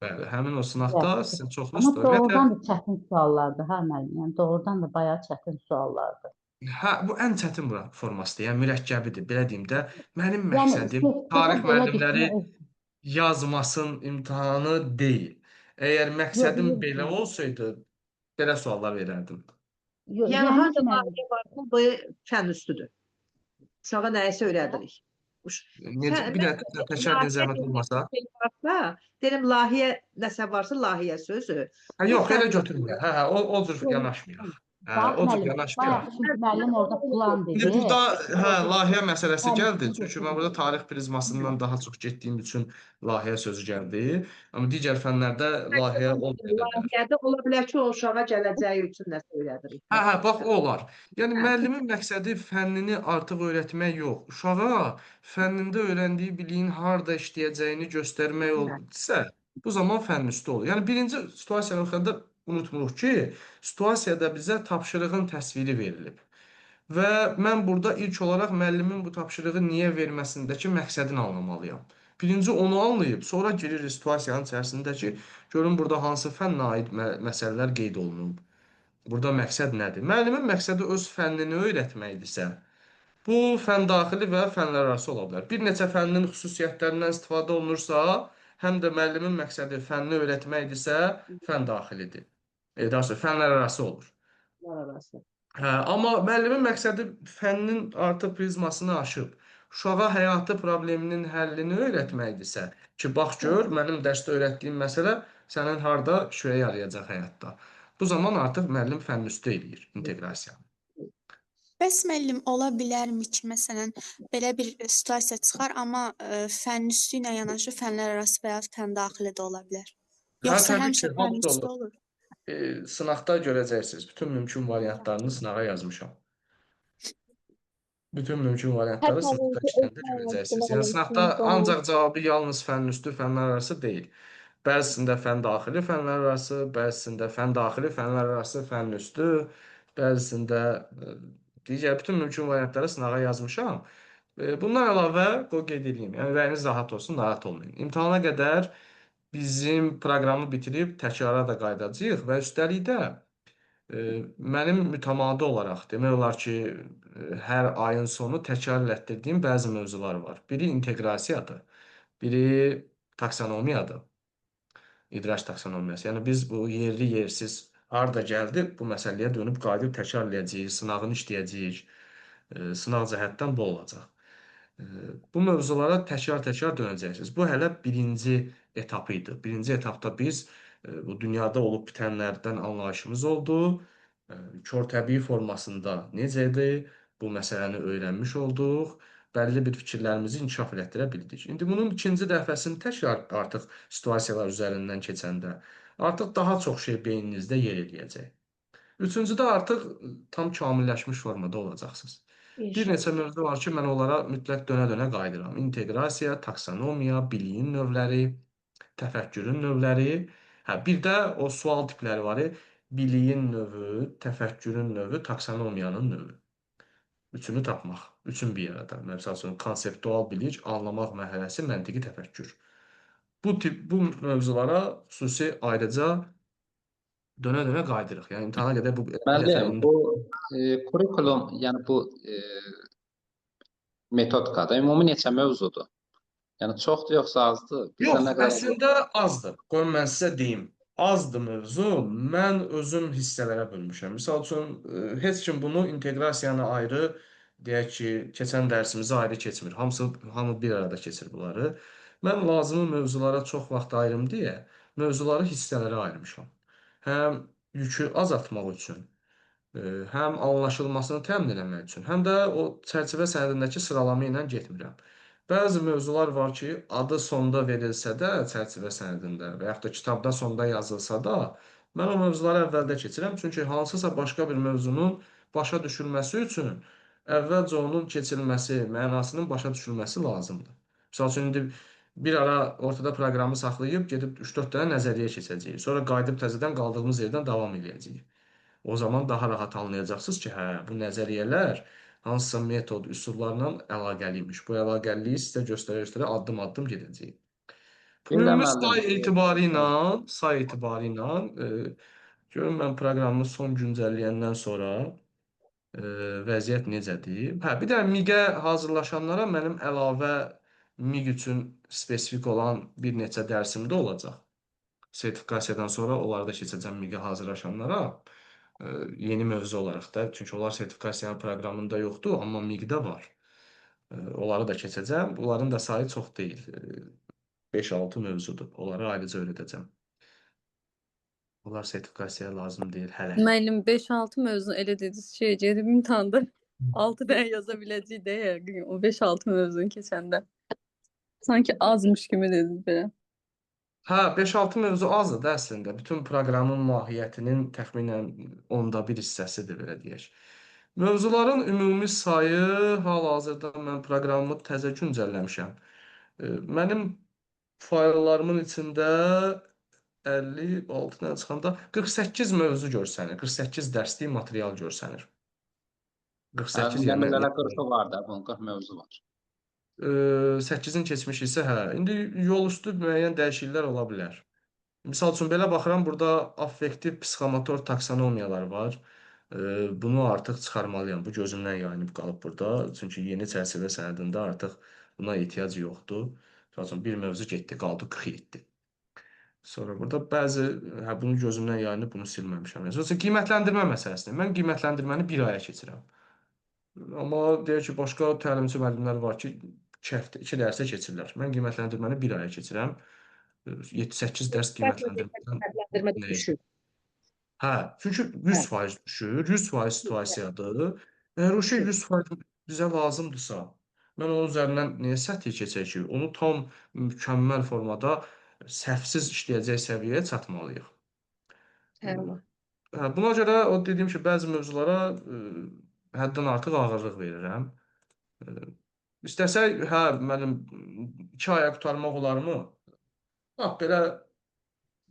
Bəli, həmin o sınaqda Yaxşı. sizin çoxlu Amma sual. Ümumiyyətlə doğrudan da çətin suallardır, hə müəllim? Yəni doğrudan da bayağı çətin suallardır. Hə, bu ən çətin bura formasıdır, yəni mürəkkəbidir. Belə deyim də, mənim Yəni məqsədim seçkidə tarix belə müəllimləri düşünmək yazmasın imtahanı deyil. Əgər Yox, məqsədim belə bilirəm. olsaydı, belə suallar verərdim. Yox, Yəni yəni harda ki, müəllim, layihə varsa bu fənn üstüdür. Uşağa nəyisə öyrədirik. Necə, bir də təkrar edin Layihə zəhmət deyilən olmasa. şey varsa, deyirəm layihə nəsə varsa layihə sözü. Hə, Bu yox, elə fənn götürmürəm. Hə, hə, o cür yanaşmayaq. Hə, Bax o cür müəllim, yanaşmayaq. bayaq çünki müəllim orada plan İndi dedi. burada hə, layihə məsələsi Fənn gəldi. üstü Çünki mən burada götürmüşəm. tarix prizmasından daha çox getdiyim üçün layihə sözü gəldi. Amma digər fənlərdə layihə olmaya da bilər. Layihədə ola bilər ki, o uşağa gələcəyi üçün nəsə öyrədirik. Hə, hə, bax o olar. Yəni Hə. müəllimin məqsədi fənnini artıq öyrətmək yox, uşağa fənnində öyrəndiyi biliyin harda işləyəcəyini göstərmək olsa, bu zaman fənn üstü olur. Yəni birinci situasiyanı oxuyanda unutmuruq ki, situasiyada bizə tapşırığın təsviri verilib. Və mən burada ilk olaraq müəllimin bu tapşırığı niyə verməsindəki məqsədini anlamalıyam. Birinci onu anlayıb, sonra giririk situasiyanın içərisində ki, görün burada hansı fənnə aid məsələlər qeyd olunub. Burada məqsəd nədir? Müəllimin məqsədi öz fənnini öyrətməkdirsə, bu fənn daxili və fənlər arası ola bilər. Bir neçə fənnin xüsusiyyətlərindən istifadə olunursa, həm də müəllimin məqsədi fənni öyrətməkdirsə, fənn daxilidir. Daha doğrusu fənlər arası olur. Fənlər arası. Hə, amma müəllimin məqsədi fənnin artıq prizmasını aşıb, uşağa həyatı probleminin həllini öyrətməkdirsə, ki, bax gör, mənim dərsdə öyrətdiyim məsələ sənin harda işə yarayacaq həyatda. Bu zaman artıq müəllim fənn üstü eləyir inteqrasiyanı. Bəs müəllim, ola bilərmi ki, məsələn, belə bir situasiya çıxar, amma fənn üstü ilə yanaşı fənlər arası və ya fənn daxili də ola bilər. Hə, Yoxsa təbii həmişə ki, fənn hamısı üstü olur. olur? Sınaqda görəcəksiniz. Bütün mümkün variantlarını sınağa yazmışam. Bütün mümkün variantları Hətta sınaqda ki, işləyəndə öz görəcəksiniz. Yəni müəllim sınaqda ancaq cavabı yalnız fənn üstü, fənlər arası deyil. Bəzisində fənn daxili, fənlər arası, bəzisində fənn daxili, fənlər arası, fənn üstü, bəzisində digər bütün mümkün variantları sınağa yazmışam. Bundan əlavə qoy qeyd edeyim. Yəni ürəyiniz rahat olsun, narahat olmayın. İmtahana qədər bizim proqramı bitirib təkrara da qayıdacağıq və üstəlik də mənim mütəmadi olaraq demək olar ki, hər ayın sonu təkrar elətdirdiyim bəzi mövzular var. Biri inteqrasiyadır, biri taksonomiyadır. İdrac taksonomiyası. Yəni biz bu yerli yersiz harda gəldi bu məsələyə dönüb qayıdıb təkrar eləyəcəyik, sınağını işləyəcəyik. Sınaq cəhətdən bu olacaq. Bu mövzulara təkrar-təkrar dönəcəksiniz. Bu hələ birinci etapı idi. Birinci etapda biz bu dünyada olub bitənlərdən anlayışımız oldu. Kor təbii formasında necə idi? Bu məsələni öyrənmiş olduq. Bəlli bir fikirlərimizi inkişaf elətdirə bildik. İndi bunun ikinci dəfəsini təkrar artıq situasiyalar üzərindən keçəndə artıq daha çox şey beyninizdə yer eləyəcək. Üçüncüdə artıq tam kamilləşmiş formada olacaqsınız. Bir neçə mövzu var ki, mən onlara mütləq dönə-dönə qayıdıram. İnteqrasiya, taksonomiya, biliyin növləri, təfəkkürün növləri. Hə, bir də o sual tipləri var. Biliyin növü, təfəkkürün növü, taksonomiyanın növü. Üçünü tapmaq. Üçün bir arada. Məsəl üçün, konseptual bilik, anlamaq mərhələsi, məntiqi təfəkkür. Bu tip bu mövzulara xüsusi ayrıca dönə-dönə qayıdırıq. Yəni imtahana qədər bu bir dəfə Müəllim, bu kurikulum, yəni bu metodikada ümumi neçə mövzudur? Yəni çoxdur yoxsa azdır? Bizdə Yox, nə qədər əslində azdır. Qoyun mən sizə deyim. Azdır mövzu. Mən özüm hissələrə bölmüşəm. Misal üçün, heç kim bunu inteqrasiyanı ayrı, deyək ki, keçən dərsimizi ayrı keçmir. Hamı bir arada keçir bunları. Mən lazımi mövzulara çox vaxt ayırım deyə mövzuları hissələrə ayırmışam. Həm yükü azaltmaq üçün, həm anlaşılmasını təmin eləmək üçün, həm də o çərçivə sənədindəki sıralama ilə getmirəm. Bəzi mövzular var ki, adı sonda verilsə də çərçivə sənədində və yaxud da kitabda sonda yazılsa da, mən o mövzuları əvvəldə keçirəm. Çünki hansısa başqa bir mövzunun başa düşülməsi üçün əvvəlcə onun keçilməsi, mənasının başa düşülməsi lazımdır. Misal üçün, indi bir ara ortada proqramı saxlayıb gedib 3-4 dənə nəzəriyyə keçəcəyik. Sonra qayıdıb təzədən qaldığımız yerdən davam eləyəcəyik. O zaman daha rahat anlayacaqsınız ki, hə, bu nəzəriyyələr hansısa metod, üsullarla əlaqəliymiş. Bu əlaqəliliyi sizə göstərə-göstərə addım-addım gedəcəyik. Bir də Ümumi müəllim, say etibarı ilə, görün mən proqramı son güncelləyəndən sonra Vəziyyət necədir? Hə, bir də MİQ-ə hazırlaşanlara mənim əlavə MİQ üçün spesifik olan bir neçə dərsim də olacaq. Sertifikasiyadan sonra onları da keçəcəm MİQ-ə hazırlaşanlara. Yeni mövzu olaraq da. Çünki onlar sertifikasiyanın proqramında yoxdur, amma MİQ-də var. Onları da keçəcəm. Bunların da sayı çox deyil. 5-6 mövzudur. Onları ayrıca öyrədəcəm. Onlar sertifikasiyaya lazım deyil hələ. Müəllim 5-6 mövzunu elə dediniz şey gedib imtahanda 6 dənə yaza biləcəyik də yəqin o 5-6 mövzunu keçəndə. Sanki azmış kimi dediniz belə. Hə, 5-6 mövzu azdır da əslində. Bütün proqramın mahiyyətinin təxminən 1/10 hissəsidir, belə deyək. Mövzuların ümumi sayı hal-hazırda mən proqramımı təzə güncəlləmişəm. Mənim fayllarımın içində 56 dənə çıxanda 48 mövzu görsənir. 48 dərslik material görsənir. 48 Yəni yəni elə 40-ı var da, bunun 40 mövzu var. 8-in keçmiş isə hə. İndi yol üstü müəyyən dəyişikliklər ola bilər. Misal üçün belə baxıram, burada affektiv psixomotor taksonomiyalar var. Bunu artıq çıxarmalıyam. Bu gözümdən yayınıb qalıb burada. Çünki yeni çərçivə sənədində artıq buna ehtiyac yoxdur. Misal üçün bir mövzu getdi, qaldı 47. Sonra burada bəzi, hə, bunu gözümdən yayınıb bunu silməmişəm. Məsələn, qiymətləndirmə məsələsində mən qiymətləndirməni bir aya keçirəm. Amma deyək ki, başqa təlimçi müəllimlər var ki, 2 həftə, 2 dərsə keçirlər. Mən qiymətləndirməni bir aya keçirəm. 7-8 dərs qiymətləndirmədən Qiymətləndirmə nə? düşür. Hə, çünki 100% düşür, 100% situasiyadır. Əgər o şey 100% bizə lazımdırsa, mən onun üzərindən niyə səthi keçək ki? Onu tam mükəmməl formada səhvsiz işləyəcək səviyyəyə çatmalıyıq. Hə. Hə, buna görə o dediyim ki, bəzi mövzulara həddən artıq ağırlıq verirəm. İstəsək, hə, mənim 2 aya qurtarmaq olarmı? Bax, belə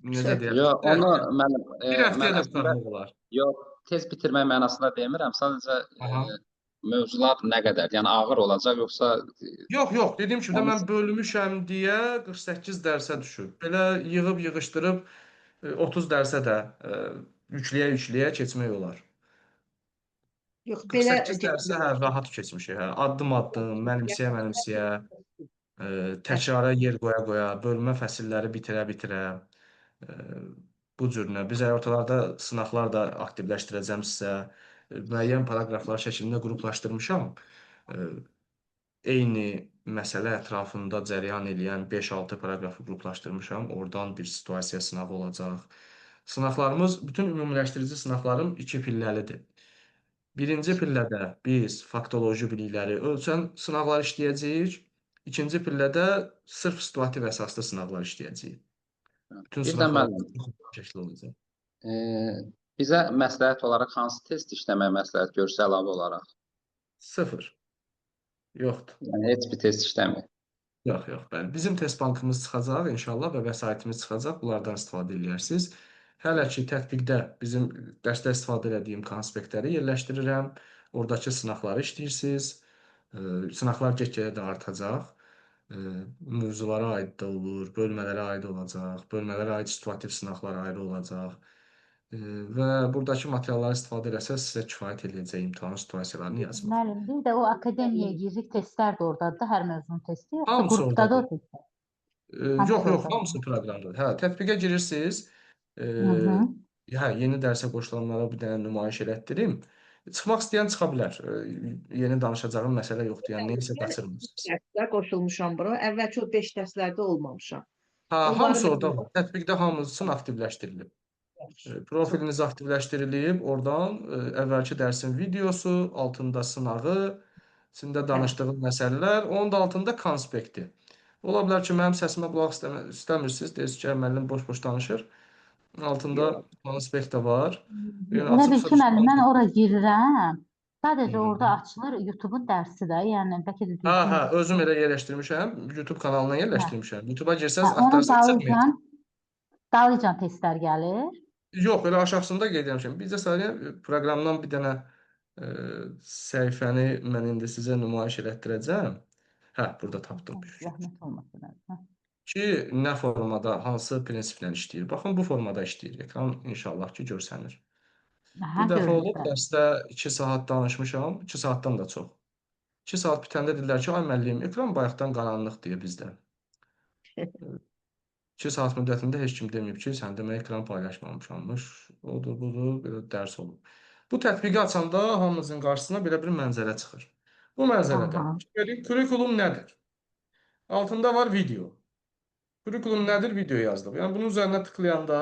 necə deyək? Yox, onu müəllim, Bir mən həftəyə də əslində qurtarmaq olar. yox, tez bitirmək mənasında demirəm. Sadəcə mövzular nə qədər, yəni ağır olacaq yoxsa Yox, yox, dediyim kimi də mən bölmüşəm deyə 48 dərsə düşüb. Belə yığıb yığışdırıb 30 dərsə də yükləyə-yükləyə keçmək olar. Yox, belə 48 dərsə hə, rahat keçmişik. Hə. Addım-addım, mənimsəyə-mənimsəyə, təkrara yer qoya-qoya, bölmə fəsilləri bitirə-bitirə, bu cürünə. Biz ortalarda sınaqlar da aktivləşdirəcəm sizə. Müəyyən paraqraflar şəklində qruplaşdırmışam. Eyni məsələ ətrafında cərəyan eləyən 5-6 paraqrafı qruplaşdırmışam. Oradan bir situasiya sınağı olacaq. Sınaqlarımız, bütün ümumiləşdirici sınaqlarım 2 pilləlidir. Birinci pillədə biz faktoloji bilikləri ölçən sınaqlar işləyəcəyik. İkinci pillədə sırf situativ əsaslı sınaqlar işləyəcəyik. Bütün Bir də sınaqlar müəllim, şəkildə olacaq. Bizə məsləhət olaraq hansı test işləməyə məsləhət görürsə əlavə olaraq? 0. Yoxdur. Yəni heç bir test işləmir. Yox, yox, bəli. Bizim test bankımız çıxacaq inşallah və vəsaitimiz çıxacaq. Bunlardan istifadə eləyərsiniz. Hələ ki tətbiqdə bizim dərsdə istifadə elədiyim konspektləri yerləşdirirəm. Oradakı sınaqları işləyirsiniz. Sınaqlar get-gedə də artacaq. Mövzulara aid də olur, bölmələrə aid olacaq, bölmələrə aid situativ sınaqlar ayrı olacaq. Və buradakı materialları istifadə eləsəz sizə kifayət eləyəcək imtahan situasiyalarını yazmaq. Müəllim, bir də o akademiyaya giririk, testlər də oradadır da, hər mövzunun testi, yoxsa Hamısı qrupdadır o oradadır. testlər? Hamısı Yox, yox, oradadır. hamısı proqramdadır. Hə, tətbiqə girirsiniz. Hə, yeni dərsə qoşulanlara bir dənə nümayiş elətdirim. Çıxmaq istəyən çıxa bilər. Yeni danışacağım məsələ yoxdur. Yəni nəyisə qaçırmırsınız. Dərslər qoşulmuşam bura. Əvvəlki o 5 dərslərdə olmamışam. Hə, Onları hamısı mən orada var. Tətbiqdə hamısının aktivləşdirilib. Profiliniz aktivləşdirilib, oradan əvvəlki dərsin videosu, altında sınağı, içində danışdığım məsələlər, onun da altında konspekti. Ola bilər ki, mənim səsimə qulaq istəmirsiniz, deyirsiniz ki, müəllim boş-boş danışır. Altında konspekt də var. Yəni Elə bil ki, müəllim, mən ora girirəm. Sadəcə orada açılır YouTube-un dərsi də, yəni bəlkə də Hə, düzgün. hə, özüm elə yerləşdirmişəm. YouTube kanalına yerləşdirmişəm. YouTube-a girsəz, Hə, onun axtarsanız çıxmayacaq. dalıcan testlər gəlir. Yox, elə aşağısında qeyd etmişəm. Bircə saniyə proqramdan bir dənə səhifəni mən indi sizə nümayiş elətdirəcəm. Hə, burada tapdım. Zəhmət olmasın. Hə. Ki, nə formada, hansı prinsiplə işləyir. Baxın, bu formada işləyir. Ekran inşallah ki, görsənir. Bir Aha, dəfə görünür, olub, bəli. dərsdə 2 saat danışmışam, 2 saatdan da çox. 2 saat bitəndə dedilər ki, ay müəllim, ekran bayaqdan qaranlıq deyə bizdə. 2 saat müddətində heç kim deməyib ki, sən demək ekran paylaşmamışammış. Odur, budur, belə dərs olub. Bu tətbiqi açanda hamımızın qarşısına belə bir mənzərə çıxır. Bu mənzərədə kurikulum nədir? Altında var video. Kurikulum nədir? Video yazdıq. Yəni bunun üzərinə tıklayanda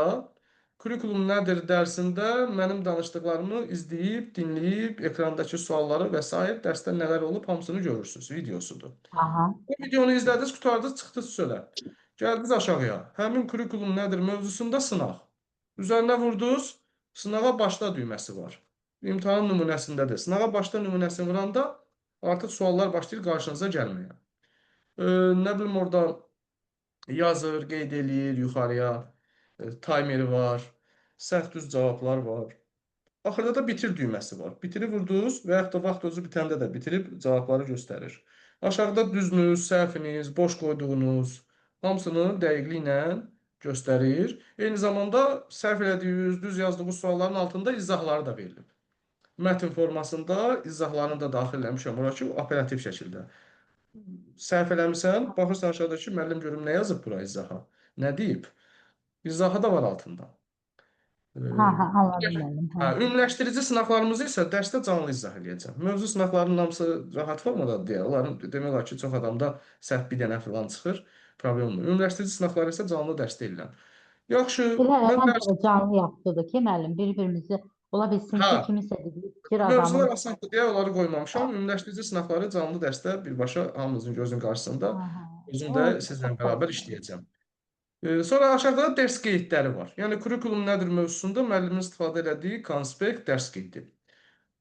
kurikulum nədir dərsində mənim danışdıqlarımı izləyib, dinləyib, ekrandakı sualları və sair dərsdə nələr olub hamısını görürsünüz. Videosudur. Aha. Bu videonu izlədiniz, qurtardınız, çıxdınız çölə. Gəldiniz aşağıya. Həmin kurikulum nədir mövzusunda sınaq. Üzərinə vurdunuz, sınağa başla düyməsi var. İmtahan nümunəsindədir. Sınağa başla nümunəsini vuranda artıq suallar başlayır qarşınıza gəlməyə. Nə bilim orada yazır, qeyd eləyir yuxarıya, taymeri var, səhv düz cavablar var. Axırda da bitir düyməsi var. Bitiri vurdunuz və yaxud da vaxt özü bitəndə də bitirib cavabları göstərir. Aşağıda düznüz, səhviniz, boş qoyduğunuz hamısını dəqiqliklə göstərir. Eyni zamanda səhv elədiyiniz, düz yazdığınız sualların altında izahları da verilib. Mətn formasında izahlarını da daxil eləmişəm ora ki, operativ şəkildə. Səhv eləmisən, baxırsan aşağıdakı müəllim görüm nə yazıb bura izaha. Nə deyib? İzahı da var altında. Ha, ha, anladım müəllim. Hə, ümumiləşdirici sınaqlarımızı isə dərsdə canlı izah eləyəcəm. Mövzu sınaqlarının hamısı rahat formadadır deyə, onların demək olar ki, çox adamda səhv bir dənə falan çıxır, problem olmur. Ümumiləşdirici sınaqları isə canlı dərsdə eləyirəm. Yaxşı, Elə mən məncə dərs də canlı yaxşıdır ki, müəllim, bir-birimizi ola bilsin ki, Hə. kimisə dediyi fikir Mövzular adamın asandır deyə onları qoymamışam. Ümumiləşdirici sınaqları canlı dərsdə birbaşa hamımızın gözünün qarşısında Aha. özüm O də çox sizlə bərabər xoşdur. işləyəcəm. Sonra aşağıda da dərs qeydləri var. Yəni kurikulum nədir mövzusunda müəllimin istifadə elədiyi konspekt dərs qeydi.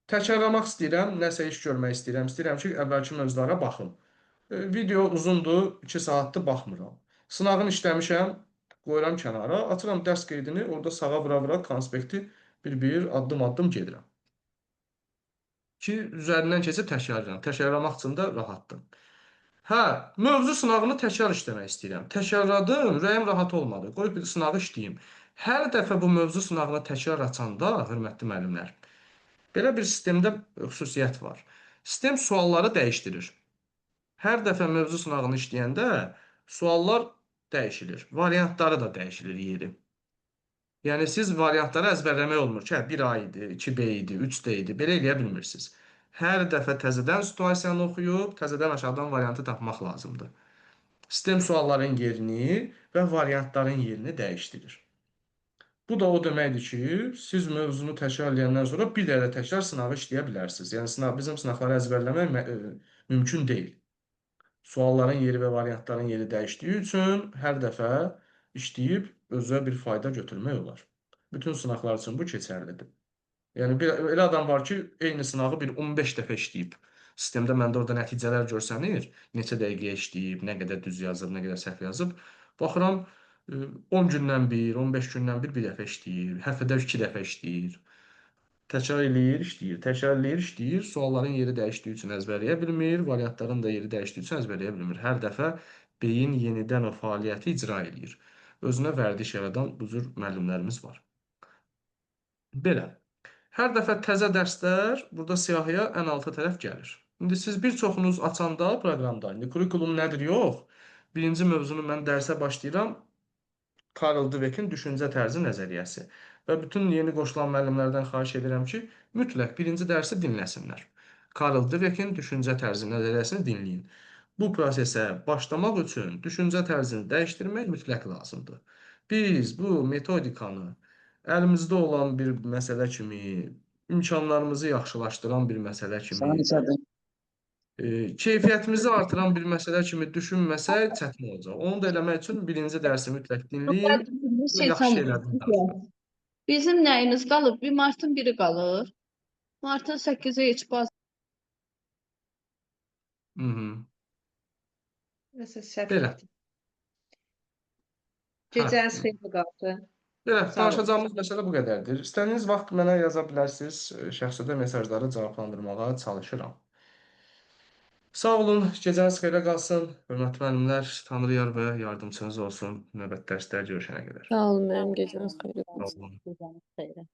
Təkrarlamaq istəyirəm, nəsə iş görmək istəyirəm. İstəyirəm ki, əvvəlki mövzulara baxım. Video uzundur, 2 saatdır, baxmıram. Sınağını işləmişəm, qoyuram kənara, açıram dərs qeydini, orada sağa vura-vura konspekti bir-bir, addım-addım gedirəm. Ki, üzərindən keçib təkrarlayıram. Təkrarlamaq üçün də rahatdır. Hə, mövzu sınağını təkrar işləmək istəyirəm. Təkrarladım, ürəyim rahat olmadı. Qoy bir sınağı işləyim. Hər dəfə bu mövzu sınağını təkrar açanda, hörmətli müəllimlər, belə bir sistemdə xüsusiyyət var. Sistem sualları dəyişdirir. Hər dəfə mövzu sınağını işləyəndə suallar dəyişilir. Variantları da dəyişilir yeri. Yəni siz variantları əzbərləmək olmur ki, hə, 1A idi, 2B idi, 3D idi. Belə eləyə bilmirsiniz. Hər dəfə təzədən situasiyanı oxuyub, təzədən aşağıdan variantı tapmaq lazımdır. Sistem sualların yerini və variantların yerini dəyişdirir. Bu da o deməkdir ki, siz mövzunu təkrarlayandan sonra bir dəfə təkrar sınağı işləyə bilərsiniz. Yəni bizim sınaqları əzbərləmək mümkün deyil. Sualların yeri və variantların yeri dəyişdiyi üçün hər dəfə işləyib özə bir fayda götürmək olar. Bütün sınaqlar üçün bu keçərlidir. Yəni elə adam var ki, eyni sınağı bir 15 dəfə işləyib. Sistemdə məndə orada nəticələr görsənir, neçə dəqiqəyə işləyib, nə qədər düz yazıb, nə qədər səhv yazıb. Baxıram, 10 gündən bir, 15 gündən bir dəfə işləyir, həftədə 2 dəfə işləyir. Təkrar eləyir, işləyir, təkrar eləyir, işləyir. Sualların yeri dəyişdiyi üçün əzbərləyə bilmir, variantların da yeri dəyişdiyi üçün əzbərləyə bilmir. Hər dəfə beyin yenidən o fəaliyyəti icra eləyir. Özünə vərdiş yaradan bu cür müəllimlərimiz var. Belə. Hər dəfə təzə dərslər burada siyahıya ən alta tərəf gəlir. İndi siz bir çoxunuz açanda proqramda, indi kurikulum nədir? Yox. Birinci mövzunu mən dərsə başlayıram. Carol Dweck'in düşüncə tərzi nəzəriyyəsi. Və bütün yeni qoşulan müəllimlərdən xahiş edirəm ki, mütləq birinci dərsi dinləsinlər. Carol Dweck'in düşüncə tərzi nəzəriyyəsini dinləyin. Bu prosesə başlamaq üçün düşüncə tərzini dəyişdirmək mütləq lazımdır. Biz bu metodikanı əlimizdə olan bir məsələ kimi, imkanlarımızı yaxşılaşdıran bir məsələ kimi, keyfiyyətimizi artıran bir məsələ kimi düşünməsək çətin olacaq. Onu da eləmək üçün birinci dərsi mütləq dinləyin. Yaxşı şeylərdən danışırıq. Bizim nəyimiz qalıb? Bir martın biri qalır. Martın 8-i heç baz. Nəsə səhv Belə. etdim. Gecəniz xeyirli qalsın. Belə, Sağ olun. danışacağımız məsələ bu qədərdir. İstədiyiniz vaxt mənə yaza bilərsiniz. Şəxsi də mesajları cavablandırmağa çalışıram. Sağ olun, gecəniz xeyrə qalsın. Hörmətli müəllimlər, Tanrı yar və yardımçınız olsun. Növbəti dərsdə görüşənə qədər. Sağ olun müəllim, gecəniz xeyrə Sağ qalsın. olun. Gecəniz xeyrə.